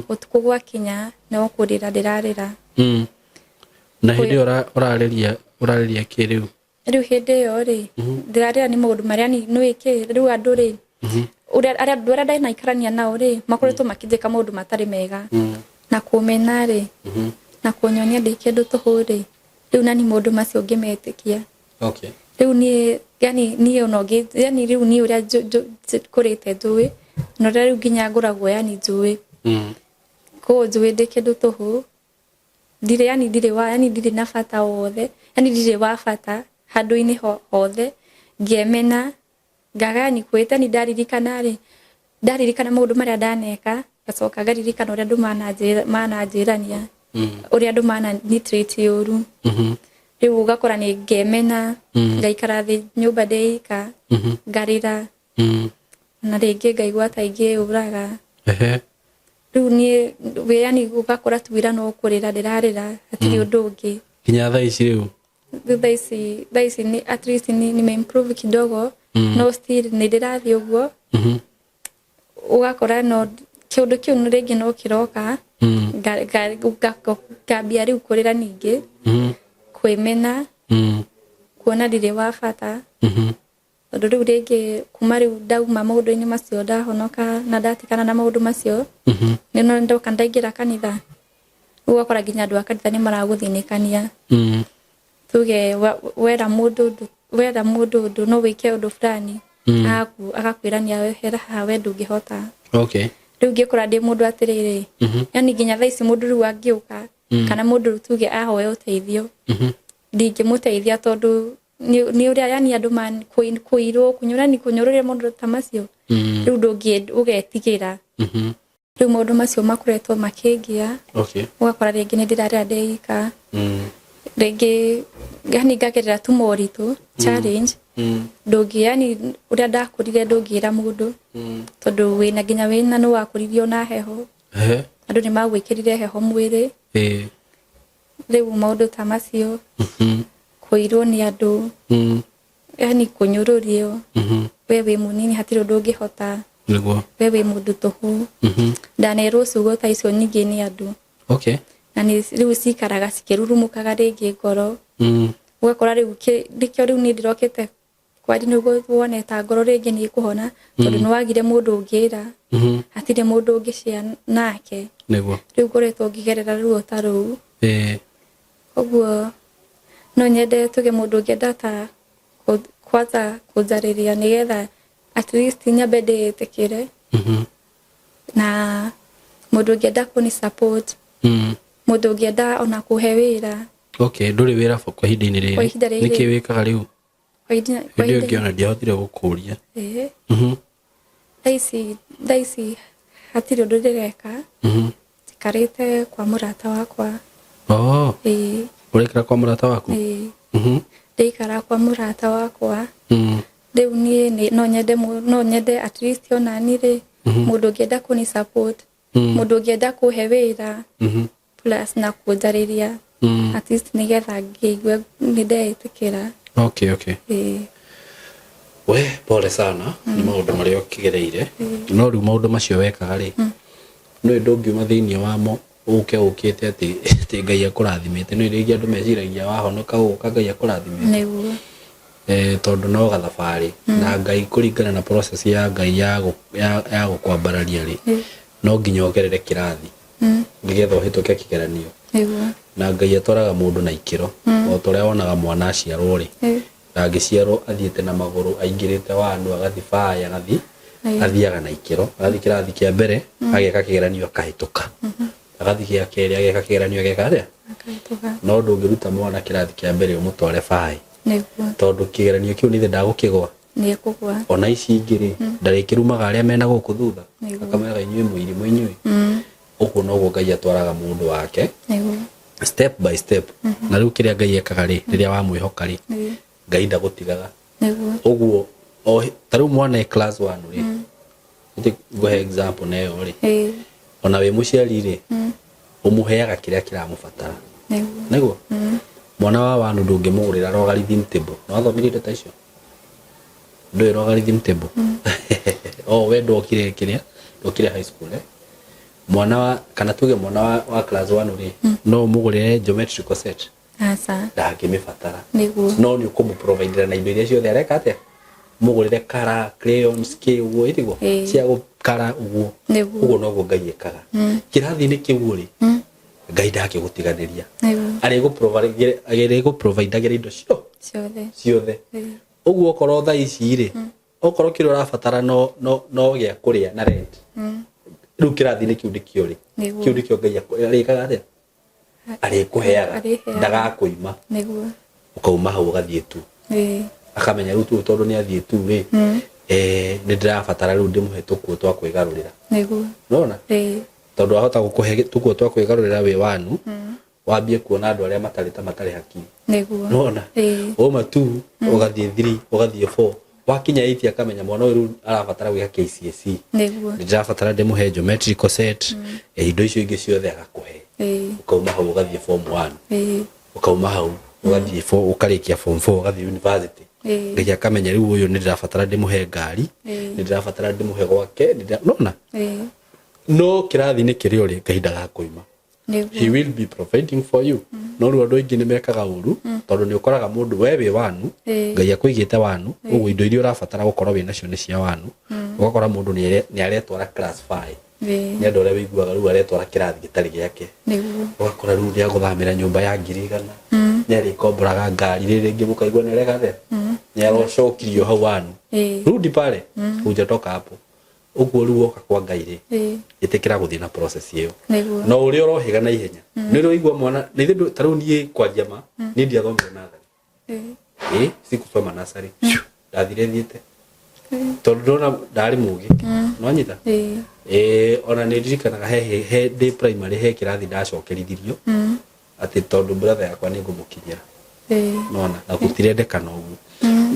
ũtukũ gwakinya no kũrĩra ndĩrarĩra. Na hĩndĩ ĩyo ũrarĩria kĩ rĩu? Rĩu hĩndĩ ĩyo rĩ, ndĩrarĩra nĩ maũndũ marĩa nĩ kĩ rĩu andũ rĩ, Ũrĩa arĩa andũ arĩa ndanaikarania nao rĩ, makoretwo makĩnjĩka maũndũ matarĩ mega. Na kũmena rĩ, na kũnyonia ndĩ kĩndũ tũhũ rĩ, rĩu nani maũndũ macio ngĩmetĩkia. Okay. Rĩu niĩ yani niĩ ona ũngĩ yani rĩu niĩ ũrĩa kũrĩte njũĩ na ũrĩa rĩu nginya ngoragwo yani njũĩ, koguo njũĩ ndĩ kĩndũ tũhũ, ndirĩ yani ndirĩ wa yani ndirĩ na bata wothe, yani ndirĩ wa bata handũ-inĩ hothe, ngemena, ngaga yani kwĩta ni ndaririkana rĩ, ndaririkana maũndũ marĩa ndaneka, ngacoka ngaririkana ũrĩa andũ mananjĩrania, ũrĩa andũ manani treat ũru. Rĩu ũgakora nĩ ngemena, ngaikara thĩ nyũmba ndĩ ika, ngarĩra, na rĩngĩ ngaigua ta ingĩyũraga. Rĩu niĩ wĩ yani ũgakora tu wĩra no kũrĩra ndĩrarĩra, hatirĩ ũndũ ũngĩ. Nginya thaa ici rĩu? Rĩu thaa ici ni at least ni nime-improve kidogo, no still nĩ ndĩrathiĩ ũguo. Ũgakora no kĩũndũ kĩu rĩngĩ no kĩroka, ngambia rĩu kũrĩra ningĩ, kwĩmena, kuona ndirĩ wa bata, tondũ rĩu rĩngĩ kuma rĩu ndauma maũndũ-inĩ macio, ndahonoka na ndatigana na maũndũ macio, nĩ no ndoka ndaingĩra kanitha, rĩu ũgakora nginya andũ a kanitha nĩ maragũthĩnĩkania. Tuge wera mũndũ ũndũ, wera mũndũ ũndũ no wĩke ũndũ fulani, agakwĩra nĩ hera haha, we ndũngĩhota. Rĩu ngĩkora ndĩ mũndũ atĩrĩrĩ, yani nginya thaa ici mũndũ rĩu angĩũka, kana mũndũ rĩu tuge ahoe ũteithio, ndingĩmũteithia, tondũ nĩ ũrĩa yani andũ kũirwo kũnyũrani kũnyũrũria maũndũ ta macio. Rĩu ndũngĩ ũgetigĩra. Rĩu maũndũ macio makoretwo makĩngia. Ũgakora rĩngĩ nĩ ndĩrarĩra ndĩ ika, rĩngĩ yani ngagerera tu moritũ, challenge. Ndũngĩ yani ũrĩa ndakũrire ndũngĩra mũndũ, tondũ wĩna nginya wĩna nĩ wakũririo na heho. Andũ nĩ magwĩkĩrire heho mwĩrĩ. Rĩu maũndũ ta macio, kũirwo nĩ andũ, yani kũnyũrũrio, we wĩ mũnini, hatirĩ ũndũ ũngĩhota, we wĩ mũndũ tũhũ. Ndanerwo ciugo ta icio nyingĩ nĩ andũ, na nĩ rĩu cikaraga cikĩrurumũkaga rĩngĩ ngoro. Ũgakora rĩu nĩkĩo rĩu niĩ ndĩrokĩte kwari, nĩguo wone ta ngoro rĩngĩ nĩ ĩkũhona, tondũ nĩ wagire mũndũ ũngĩra, hatirĩ mũndũ ũngĩshare nake. Rĩu ngoretwo ngĩgerera ruo ta rũu. Koguo no nyende tuge mũndũ ũngĩenda ta kwanza kũnjarĩria, nĩgetha at least nyambe ndĩĩtĩkĩre, na mũndũ ũngĩenda kũni support, mũndũ ũngĩenda ona kũhe wĩra. Okay, ndũrĩ wĩra kwa ihinda-inĩ rĩrĩ? Kwa ihinda rĩrĩ. Nĩkĩ wĩkaga rĩu? Kwa Hĩndĩ ĩyo ihinda ngĩona ndiahotire gũkũria. Thaa ici hatirĩ ũndũ ndĩreka. Njikarĩte kwa mũrata wakwa. Oh. Ĩĩ. Ũraikara kwa mũrata waku? Ĩĩ. Ndĩikara kwa mũrata wakwa. Rĩu niĩ no nyende at least ona niĩ rĩ, mũndũ ũngĩenda kũni support, mũndũ ũngĩenda kũhe wĩra, plus na kũnjarĩria, at least nĩgetha ngĩigue nĩ ndeĩtĩkĩra. Okay. Ĩĩ. We pole sana nĩ maũndũ marĩa ũkĩgereire, no rĩu maũndũ macio wekaga rĩ, nĩ ndũngiuma thĩinĩ wamo ũke ũkĩte atĩ Ngai akũrathimĩte. Nĩ rĩngĩ andũ meciragia wahonoka ũka Ngai akũrathimĩte. Tondũ no gathabarĩ na Ngai, kũringana na process ya Ngai ya gũkwambararia rĩ, no nginya ũgerere kĩrathi nĩgetha ũhĩtũke kĩgeranio. Na Ngai atwaraga mũndũ na ikĩro, o ta ũrĩa wonaga mwana aciarwo rĩ, ndangĩciarwo athiĩte na magũrũ aingĩrĩte wanu agathi baĩ agathi. Athiaga na ikĩro, agathiĩ kĩrathi kĩa mbere, ageka kĩgeranio akahĩtũka, agathiĩ gĩa kerĩ, ageka kĩgeranio, ageka atĩa? Akahĩtũka. No ndũngĩruta mwana kĩrathi kĩa mbere ũmũtware baĩ, tondũ kĩgeranio kĩu nĩ ndagũkĩgwa. Nĩ ekũgwa. Ona ici ingĩ rĩ, ndarĩkĩrumaga arĩa mena gũkũ thutha, akameraga inyuĩ mũirimũ inyuĩ. Ũguo noguo Ngai atwaraga mũndũ wake, step by step. Na rĩu kĩrĩa Ngai ekaga rĩ, rĩrĩa wamwĩhoka rĩ, Ngai ndagũtigaga. Ũguo o ta rĩu mwana e class 1 rĩ, nĩ ngũhe example na ĩyo rĩ, ona wĩ mũciari rĩ, ũmũheaga kĩrĩa kĩramũbatara. Nĩguo mwana wa wanu ndũngĩmũgũrĩra logarithm table. Nĩ wathomire indo ta icio? Ndũĩ logarithm table? Oh, we ndwokire kĩrĩa, ndwokire high school, eh? Mwana wa, kana tuge mwana wa class 1 rĩ, no ũmũgũrĩre geometrical set? Aca. Ndangĩmĩbatara. No nĩ ũkũmũprovidera na indo iria ciothe areka atĩa? Mũgũrĩre kara, crayons, kĩ ũguo ĩtiguo cia gũkara ũguo. Ũguo noguo Ngai ekaga kĩrathi-inĩ kĩu rĩ, Ngai ndakĩgũtiganĩria, arĩgũ-providagĩra indo ciothe. Ciothe. Ũguo okorwo thaa ici rĩ, okorwo kĩrĩa ũrabatara no gĩa kũrĩa na rent, rĩu kĩrathi-inĩ kĩu nĩkĩo rĩ, kĩu nĩkĩo Ngai arĩkaga atĩa, arĩkũheaga. Arĩheaga. Ndagakũima. Ũkauma hau ũgathiĩ tu, akamenya rĩu tu tondũ nĩ athiĩ tu rĩ, nĩ ndĩrabatara rĩu ndĩmũhe tũkuo twa kwĩgarũrĩra. Nona tondũ ahota gũkũhe tũkuo twa kwĩgarũrĩra wĩ wanu, wambie kuona andũ arĩa matarĩ ta matarĩ hakiri. Nona wauma tu ũgathiĩ 3, ũgathiĩ 4, wakinya 8, akamenya mwana ũyũ rĩu arabatara gwĩka KCSE, nĩ ndĩrabatara ndĩmũhe geometrical set, indo icio ingĩ ciothe agakũhe. Ũkauma hau ũgathiĩ form 1, ũkauma hau ũgathiĩ ũkarĩkia form 4, ũgathiĩ university. Ngai akamenya rĩu ũyũ nĩ ndĩrabatara ndĩmũhe ngari, nĩ ndĩrabatara ndĩmũhe gwake, nona no kĩrathi-inĩ kĩrĩa ũrĩ Ngai ndagakũima. He will be providing for you. No rĩu andũ aingĩ nĩ mekaga ũru, tondũ nĩ ũkoraga mũndũ we wĩ wanu, Ngai akũigĩte wanu, ũguo indo iria ũrabatara gũkorwo wĩ nacio nĩ cia wanu. Ũgakora mũndũ nĩ aretwara class 5, nĩ andũ arĩa wĩiguaga rĩu aretwara kĩrathi gĩtarĩ gĩake. Ũgakora rĩu nĩ agũthamĩra nyũmba ya 100,000, nĩ arĩkomboraga ngari, rĩrĩ rĩngĩ mũkaigua nĩ areka atĩa, nĩ arocokirio hau wanu. Rudi pale, hujatoka hapo. Ũguo rĩu woka kwa Ngai rĩ, ĩtĩkĩra gũthiĩ na process ĩyo. No ũrĩa ũrohĩga na ihenya nĩ ũrĩa mwana nĩ ithuĩ ta rĩu niĩ kwanjia ma niĩ ndiathomire natharĩ. Sikusoma nasarĩ, ndathire thiĩte tondũ ndona ndarĩ mũgĩ nonyita. Ona nĩ ndirikanaga he ndĩ primary he kĩrathi ndacokerithirio atĩ tondũ brother yakwa nĩ ngũmũkinyĩra. Nona na gũtirendekana ũguo.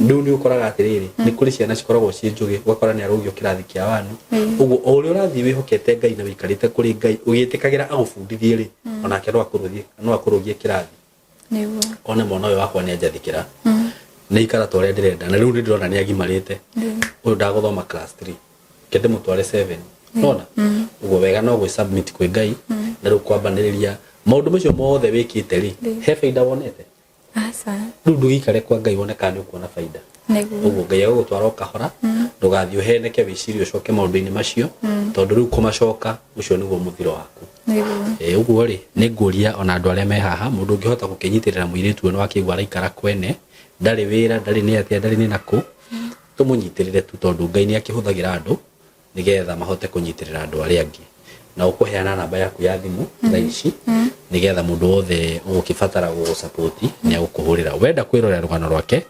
Rĩu nĩ ũkoraga atĩrĩrĩ, nĩ kũrĩ ciana cikoragwo ciĩ njũgĩ, ũgakora nĩ arũgio kĩrathi kĩa wanu. Ũguo o ũrĩa ũrathiĩ wĩhokete Ngai na wĩikarĩte kũrĩ Ngai ũgĩtĩkagĩra agũbundithie rĩ, onake no akũrũgie kĩrathi, one mwana ũyũ wakwa nĩ anjathĩkĩra, nĩ ikara ta ũrĩa ndĩrenda, na rĩu nĩ ndĩrona nĩ agimarĩte, ũyũ ndagũthoma class 3, ke ndĩmũtware 7. Nona ũguo wega no gwĩ submit kwĩ Ngai na rĩu kwambanĩrĩria maũndũ macio mothe wĩkĩte rĩ, he baida wonete? Aca. Rĩu ndũgĩikare kwa Ngai wone kana nĩ ũkuona baida. Ũguo Ngai agũgũtwara o kahora, ndũgathiĩ ũheneke wĩcirie ũcoke maũndũ-inĩ macio, tondũ rĩu kũmacoka ũcio nĩguo mũthiro waku. Ũguo rĩ, nĩ ngũria ona andũ arĩa me haha, mũndũ ũngĩhota gũkĩnyitĩrĩra mũirĩtu ũyũ, nĩ wakĩigua araikara kwene, ndarĩ wĩra, ndarĩ nĩ atĩa, ndarĩ nĩ nakũ, tũmũnyitĩrĩre tu, tondũ Ngai nĩ akĩhũthagĩra andũ nĩgetha mahote kũnyitĩrĩra andũ arĩa angĩ. Na ũkũheana namba yaku ya thimũ thaa ici, nĩgetha mũndũ wothe ũgũkĩbatara gũgũsupport nĩ agũkũhũrĩra. Wenda kwĩrorera rũgano rwake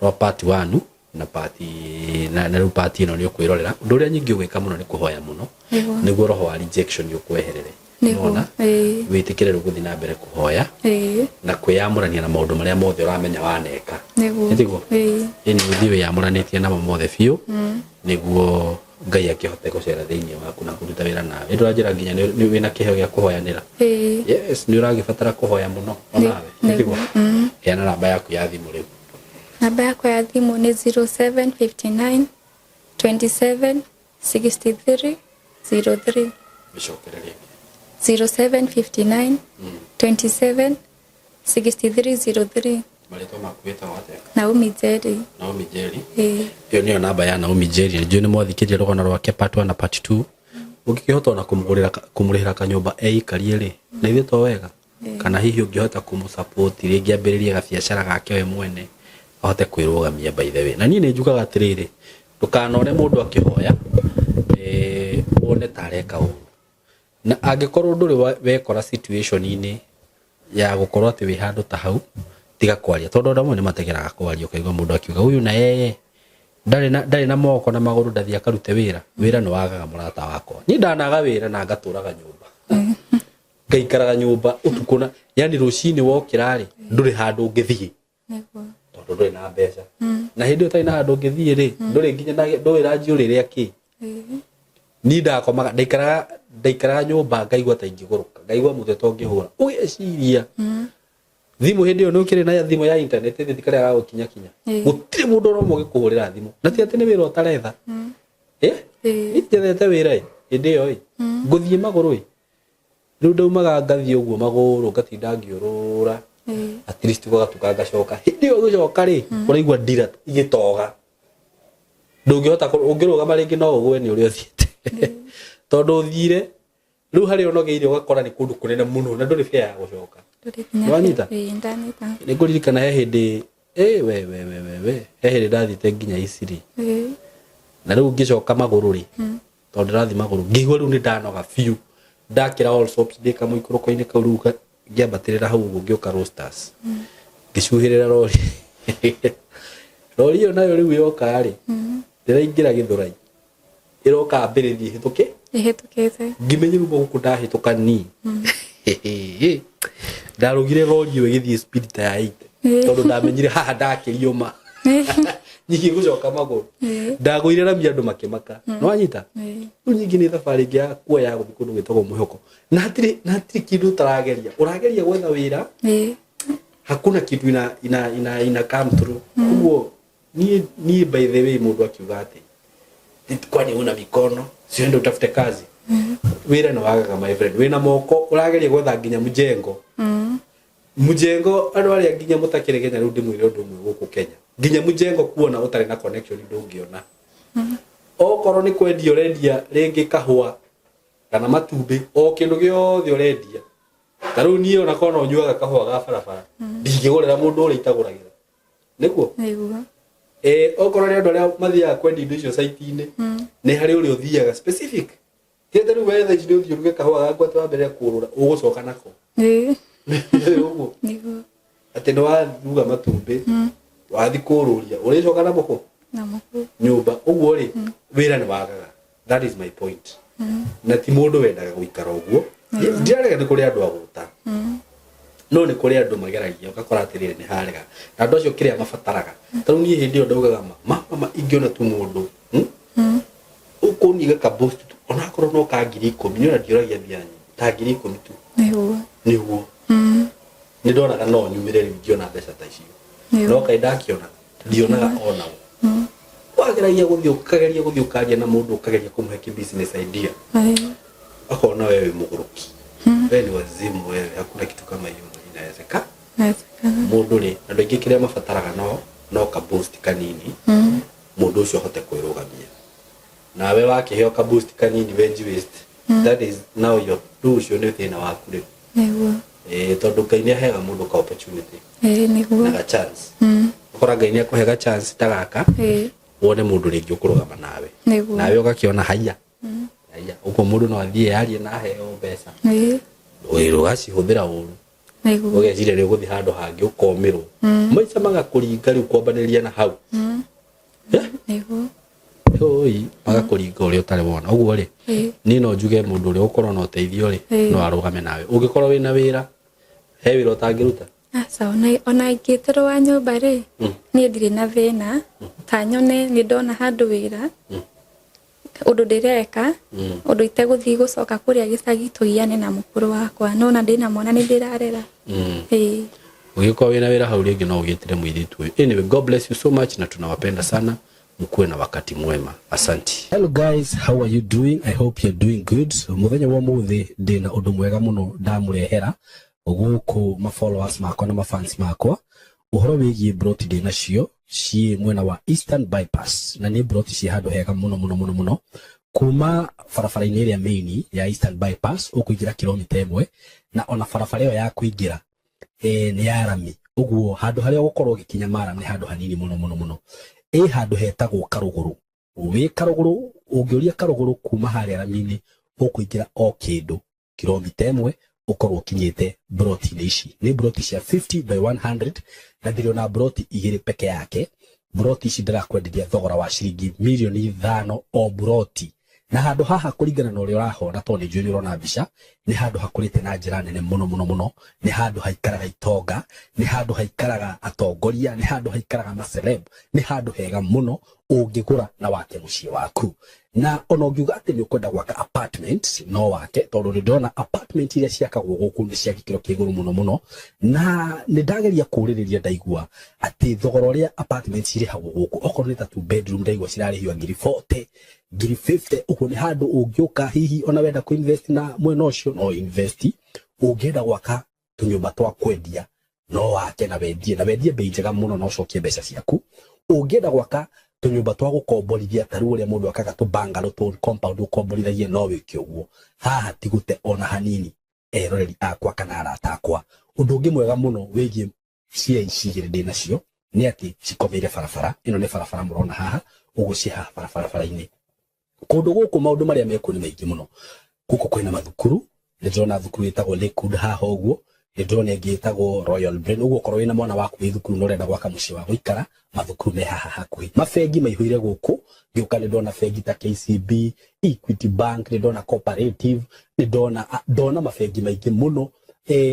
rwa part 1 na part na rĩu part ĩno nĩ ũkwĩrorera. Ũndũ ũrĩa nyingĩ ũgwĩka mũno nĩ kũhoya mũno, nĩguo roho wa rejection ũkweherere. Nĩwona? Wĩtĩkĩre rĩu gũthiĩ na mbere kũhoya na kwĩyamũrania na maũndũ marĩa mothe ũramenya waneka. Nĩtiguo? Ĩni ũthiĩ wĩyamũranĩtie namo mothe biũ, nĩguo Ngai akĩhote gũcera thĩinĩ waku na kũruta wĩra nawe. Nĩ ndũranjĩra nginya nĩ wĩna kĩheo gĩa kũhoyanĩra. Yes, nĩ ũragĩbatara kũhoya mũno onawe. Nĩtiguo? Heana namba yaku ya thimũ rĩu. Namba yakwa ya thimũ nĩ 0759 27 63 03. Mĩcokere rĩngĩ. 0759 27 63 03. Marĩtwa maku wĩtagwo atĩa? Naomi Njeri. Naomi Njeri. Ĩyo nĩyo namba ya Naomi Njeri. Njũĩ nĩ mwathikĩrĩria rũgano rwake part 1 na part 2. Ũngĩkĩhota ona kũmũgũrĩra kũmũrĩhĩra kanyũmba eikarie rĩ, na ithuĩ to wega. Kana hihi ũngĩhota kũmũ-support rĩngĩ ambĩrĩrie gabiacara gake we mwene, ahote kwĩrũgamia by the way. Na niĩ nĩ njugaga atĩrĩrĩ, ndũkanone mũndũ akĩhoya wone ta areka ũru. Na angĩkorwo ndũrĩ wekora situation-inĩ ya gũkorwo atĩ wĩ handũ ta hau, tiga kwaria, tondũ andũ amwe nĩ mategeraga kwaria, ũkaigua mũndũ akiuga ũyũ na yeye ndarĩ na moko na magũrũ, ndathiĩ akarute wĩra. Wĩra nĩ wagaga, mũrata wakwa. Niĩ ndanaga wĩra na ngatũraga nyũmba, ngaikaraga nyũmba ũtukũ, na yani rũcinĩ wokĩra rĩ, ndũrĩ handũ ũngĩthiĩ tondũ ndũrĩ na mbeca. Na hĩndĩ ĩyo ũtarĩ na handũ ũngĩthiĩ rĩ, ndũrĩ nginya na ndũĩ ranji ũrĩrĩa kĩ. Niĩ ndakomaga, ndaikaraga nyũmba ngaigua ta ingĩgũrũka, ngaigua mũtwe ta ũngĩhũra, ũgeciria thimũ hĩndĩ ĩyo nĩ ũkĩrĩ na thimũ ya internet ĩthĩ karĩa gagũkinya kinya, gũtirĩ mũndũ ona ũmwe ũgĩkũhũrĩra thimũ, na ti atĩ nĩ wĩra ũtaretha. Niĩ njethete wĩra ĩ hĩndĩ ĩyo ĩ ngũthiĩ magũrũ ĩ, rĩu ndaumaga ngathiĩ ũguo magũrũ, ngatinda ngĩũrũra, at least gũgatuka ngacoka. Hĩndĩ ĩyo gũcoka rĩ, ũraigua ndira igĩtoga. Ndũngĩhota ũngĩrũgama rĩngĩ no ũgwe nĩ ũrĩa ũthiĩte. Tondũ ũthire rĩu harĩa ũnogeire ũgakora nĩ kũndũ kũnene mũno na ndũrĩ bĩa ya gũcoka. Nĩwanyita? Nĩ ngũririkana he hĩndĩ we we we we we he hĩndĩ ndathiĩte nginya Isiri. Na rĩu ngĩcoka magũrũ rĩ, tondũ ndĩrathiĩ magũrũ ngĩigua rĩu nĩ ndanoga biũ, ndakĩra all soaps ndĩ kamũikũrũko-inĩ kau rĩu ngĩambatĩrĩra hau ũguo ngĩũka Roasters, ngĩcuhĩrĩra rori. Rori ĩyo nayo rĩu yoka rĩ, ndĩraingĩra Gĩthũrai, ĩroka mbĩrĩthiĩ hĩtũke ĩhĩtũkĩte, ngĩmenya rĩu gũkũ ndahĩtũka ni ndarũgire rori ĩyo ĩgĩthiĩ speed ta ya 80, tondũ ndamenyire haha ndakĩrio ma nyingĩ gũcoka magũrũ. Ndagũire rami andũ makĩmaka. Nĩwanyita? Rĩu nyingĩ nĩ thabarĩ ĩngĩ ya kuoya gũthiĩ kũndũ gwĩtagwo mwĩhoko, na hatirĩ kĩndũ ũtarageria, ũrageria gwetha wĩra, hakuna kitu ina ina ina ina come through. Ũguo niĩ by the way, mũndũ akiuga atĩ kwani una mikono, siende utafute kazi, wĩra nĩ wagaga, my friend. Wĩna moko, ũrageria gwetha nginya mjengo. Mjengo andũ arĩa nginya mũtakĩrĩ Kenya, rĩu ndĩmwĩre ũndũ ũmwe, gũkũ Kenya nginya mjengo kuona ũtarĩ na connection ndũngĩona. Okorwo nĩ kwendia ũrendia rĩngĩ kahũa kana matumbĩ, o kĩndũ gĩothe ũrendia, ta rĩu niĩ ona korwo no nyuaga kahũa ga barabara, ndingĩgũrĩra mũndũ ũrĩa itagũragĩra, nĩguo? Nĩguo. Okorwo nĩ andũ arĩa mathiaga kwendia indo icio site-inĩ, nĩ harĩ ũrĩa ũthiaga specific. Ti atĩ rĩu we thaa ici nĩ ũthiĩ ũruge kahũa gaku atĩ wambere kũrũra ũgũcoka nako. Ũguo. Nĩguo. Atĩ nĩ waruga matumbĩ, wathi kũrũria, ũrĩcoka na mũkũ na mũkũ nyũmba. Ũguo rĩ, wĩra nĩ wagaga, that is my point. Na ti mũndũ wendaga gũikara ũguo. Ndirarega nĩ kũrĩ andũ agũta, no nĩ kũrĩ andũ mageragia ũgakora atĩrĩrĩ nĩ harega, na andũ acio kĩrĩa mabataraga, ta rĩu niĩ hĩndĩ ĩyo ndaugaga ma ma ingĩona tu mũndũ ũkũniga ka boost tu, onakorwo no ka 10,000, nĩ ona ndioragia mbia nyingĩ, ta 10,000 tu. Nĩguo. Nĩguo nĩ ndonaga no nyumĩre rĩu ngĩona mbeca ta icio. No kaĩ ndakĩona, ndionaga onao. Wageragia gũthiĩ, ũkageria gũthiĩ ũkaria na mũndũ, ũkageria kũmũhe kĩ business idea, akona wewe wĩ mũgũrũki, wewe ni wazimu, wewe hakuna kitu kama hiyo inawezeka. Inawezekana. Mũndũ rĩ, andũ aingĩ kĩrĩa mabataraga no ka boost kanini, mũndũ ũcio ahote kwĩrũgamia. Nawe wakĩheo ka boost kanini, wenji waste, that is now your, rĩu ũcio nĩ thĩna waku rĩu. Nĩguo. Ĩĩ, tondũ Ngai nĩ aheaga mũndũ ka opportunity Nĩguo. na ga chance. Ũkora Ngai nĩ akũhe ga chance ta gaka, wone mũndũ rĩngĩ ũkũrũgama nawe, nawe ũgakĩona haiya haiya, ũguo mũndũ no athiĩ yarie na aheo mbeca, wĩra ũgacihũthĩra ũru, ũgeciria nĩ ũgũthiĩ handũ hangĩ, ũkomĩrwo, maica magakũringa rĩu kwambanĩria na hau. Nĩguo. Oi, magakũringa ũrĩa ũtarĩ wona. Ũguo rĩ, niĩ no njuge mũndũ ũrĩa ũkorwo na ũteithio rĩ, no arũgame nawe ũngĩkorwo wĩna wĩra, he wĩra ũtangĩruta. Aca, ona ingĩtĩrwo wa nyũmba rĩ, niĩ ndirĩ na thĩna. Ta nyone nĩ ndona handũ wĩra, ũndũ ndĩreka, ũndũ itegũthiĩ gũcoka kũrĩa gĩcagi tũgiane na mũkũrũ wakwa, nona ndĩna mwana nĩ ndĩrarera. Ĩĩ. Ũngĩkorwo wĩna wĩra hau rĩngĩ no ũgĩtĩre mũirĩtu ũyũ. Anyway, God bless you so much, na tunawapenda sana, mkuwe na wakati mwema, asanti. Hello guys, how are you doing? I hope you're doing good. Muthenya wa muthi ndina undu mwega muno ndamurehera guku ma followers makwa na ma fans makwa, uhoro wigie broti ndĩ nacio ciĩ mwena wa Eastern Bypass, na nĩ broti ciĩ handũ hega muno muno muno muno. Kuma barabara-inĩ ĩrĩa main ya Eastern Bypass ũkũingĩra kilomita 1, na ona barabara ĩyo ya kũingĩra nĩ ya rami, ũguo handũ harĩa ũgũkorwo ũgĩkinya maram nĩ handũ hanini mũno mũno mũno. Ĩ handũ hetagwo Karũgũrũ. Wĩ Karũgũrũ, ũngĩũria Karũgũrũ kuma harĩa rami-inĩ, ũkũingĩra o kĩndũ kilomita 1 ũkorwo ũkinyĩte broti-inĩ ici. Nĩ broti cia 50 by 100, na ndĩrĩ broti igĩrĩ peke yake. Broti ici ndĩrakwenderia thogora wa ciringi 5 mirioni o broti. Na handũ haha, kũringana na ũrĩa ũrahona, tondũ nĩ njũĩ nĩ ũrona mbica, nĩ handũ hakũrĩte na njĩra nene mũno mũno mũno. Nĩ handũ haikaraga itonga, nĩ handũ haikaraga atongoria, nĩ handũ haikaraga maceleb, nĩ handũ hega mũno ũngĩgũra na wake mũciĩ waku. Na ona ũngiuga atĩ nĩ ũkwenda gwaka apartment, no wake, tondũ nĩ ndĩrona apartment iria ciakagwo gũkũ nĩ cia gĩkĩro kĩa igũrũ mũno mũno. Na nĩ ndageria kũũrĩrĩria, ndaigua atĩ thogora ũrĩa apartment cirĩhagwo gũkũ, okorwo nĩ ta two bedroom, ndaigua cirarĩhio ngiri 40, ngiri 50. Ũguo nĩ handũ ũngĩũka, hihi ona wenda kũ invest na mwena ũcio no invest. Ũngĩenda gwaka tũnyũmba twa kwendia no wake na wendie, na wendie bei njega mũno na ũcokie mbeca ciaku. Ũngĩenda gwaka Tũnyũmba twa gũkomborithia ta rĩu ũrĩa mũndũ akaga tũ bungalow, tũ compound ũkomborithagia, no wĩke ũguo. Haha ti gũte ona hanini, eroreri akwa kana arata akwa. Ũndũ ũngĩ mwega mũno wĩgiĩ cia ici igĩrĩ ndĩ nacio nĩ atĩ cikomeire barabara. Ĩno nĩ barabara mũrona haha ũguo, ciĩ haha barabara-inĩ. Kũndũ gũkũ maũndũ marĩa mekuo nĩ maingĩ mũno. Gũkũ kwĩna mathukuru, nĩ ndĩrona thukuru ĩtagwo Lakewood haha ũguo, nĩ ndĩrona ĩngĩ ĩtagwo Royal Brain. Ũguo okorwo wĩna mwana waku wĩ thukuru na ũrenda gwaka mũciĩ wa gũikara, mathukuru me haha hakuhĩ. Mabengi maihũire gũkũ, ngĩũka nĩ ndona bengi ta KCB, Equity Bank, nĩ ndona Cooperative, nĩ ndona mabengi maingĩ mũno.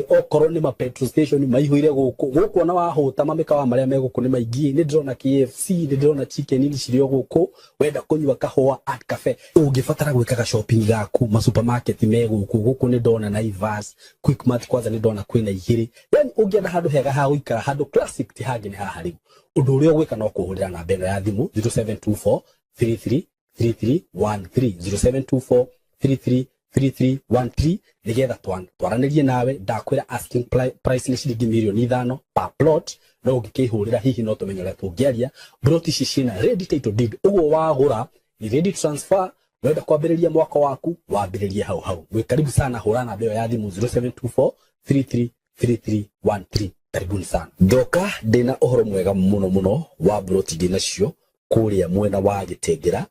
Okorwo nĩ ma petrol station maihũire gũkũ. Gũkũ ona wahũta, mamĩkawa marĩa me gũkũ nĩ maingĩ. Nĩ ndĩrona KFC, nĩ ndĩrona Chicken Inn cirĩ o gũkũ. Wenda kũnyua kahũa, Art Cafe. Ũngĩbatara gwĩkaga shopping gaku, ma supermarket me gũkũ. Gũkũ nĩ ndona Naivas, Quickmart, kwanza nĩ ndona kwĩna igĩrĩ. Yani ũngĩenda handũ hega ha gũikara, handũ classic, ti hangĩ nĩ haha. Rĩu ũndũ ũrĩa ũgwĩka no kũhũrĩra namba ĩno ya thimũ, 0724 33 3313, 0724 33 3313, nigetha twaranĩrie nawe. Ndakwĩra asking price nĩ ciringi 5 mirioni per plot, no ũngĩkĩhũrĩra hihi no tũmenye ũrĩa tũngĩaria. Plot ici ciĩna ready title deed, ũguo wagũra ni ready transfer. Wenda kwambĩrĩria mwaka waku, wambĩrĩrie hau hau. Mwĩ karibu sana, hũra namba ĩyo ya thimũ, 0724 33 3313. Karibuni sana. Ndoka ndĩna ũhoro mwega mũno mũno wa broti ndĩ nacio kũrĩa mwena wa Gĩtengera.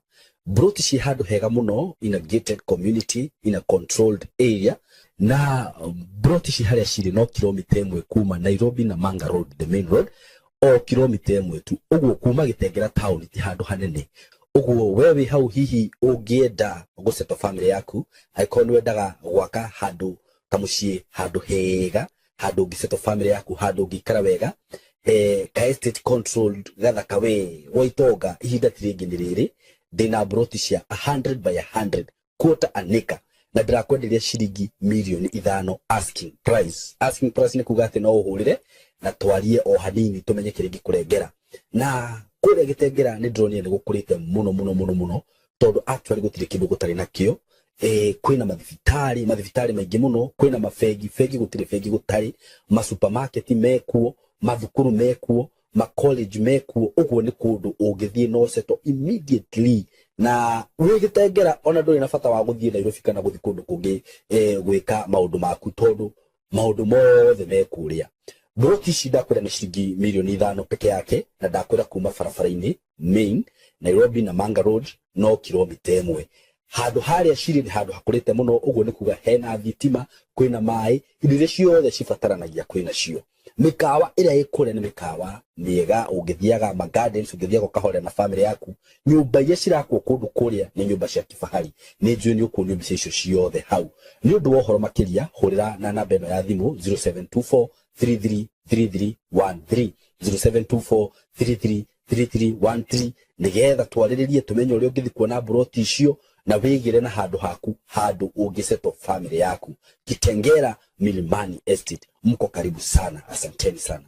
Broti ciĩ handũ hega mũno, in a gated community, in a controlled area, na broti ci harĩa cirĩ no kilomita 1 kuma Nairobi na Manga Road, the main road, o kilomita 1 tu. Ũguo kuma Gĩtengera town ti handũ hanene. Ũguo we wĩ hau, hihi ũngĩenda gũsettle family yaku, angĩkorwo nĩ wendaga gwaka handũ kamũciĩ, handũ hega, handũ ũngĩsettle family yaku, handũ ũngĩikara wega, ka estate controlled gathaka we gwa itonga, ihinda ti rĩngĩ nĩ rĩrĩ. Ndĩna broti cia 100 by 100, quarter an acre, na ndĩrakwenderia ciringi 5 mirioni asking price. Asking price nĩ kuga atĩ no ũhũrĩre na twarie o hanini tũmenye kĩrĩa ingĩkũrengera. Na kũrĩa Gĩtengera nĩ ndĩronire nĩ gũkũrĩte mũno mũno mũno mũno, tondũ actually gũtirĩ kĩndũ gũtarĩ nakĩo. Kwĩna mathibitarĩ, mathibitarĩ maingĩ mũno, kwĩna mabengi, bengi gũtirĩ bengi gũtarĩ, masupermarket mekuo, mathukuru mekuo, ma college mekuo. Ũguo nĩ kũndũ ũngĩthiĩ no settle immediately na wĩ Gĩtengera, ona ndũrĩ na bata wa gũthiĩ Nairobi kana gũthiĩ kũndũ kũngĩ gwĩka maũndũ maku, tondũ maũndũ mothe me kũrĩa. Broti ici ndakwĩra nĩ ciringi 5 mirioni peke yake, na ndakwĩra kuma barabara-inĩ main Nairobi na Manga Road no kilomita 1. Handũ harĩa cirĩ nĩ handũ hakũrĩte mũno, ũguo nĩ kuga hena thitima, kwĩna maĩ, indo iria ciothe cibataranagia kwĩna cio. Mĩkawa ĩrĩa ĩ kũrĩa nĩ mĩkawa mĩega, ũngĩthiaga ma gardens, ũngĩthiaga ũkahorera na family yaku. Nyũmba iria cirakwo kũndũ kũrĩa nĩ nyũmba cia kifahari. Nĩ njũĩ nĩ ũkuonio mbica icio ciothe hau. Nĩ ũndũ wa ũhoro makĩria, hũrĩra na namba ĩno ya thimũ, 0724 333313, 0724 333313, nigetha twarĩrĩrie tũmenye ũrĩa ũngĩthiĩ kuona mburoti icio na wĩgĩre na handũ haku, handũ ũngĩsettle family yaku. Kitengera Milimani Estate, mko karibu sana. Asanteni sana.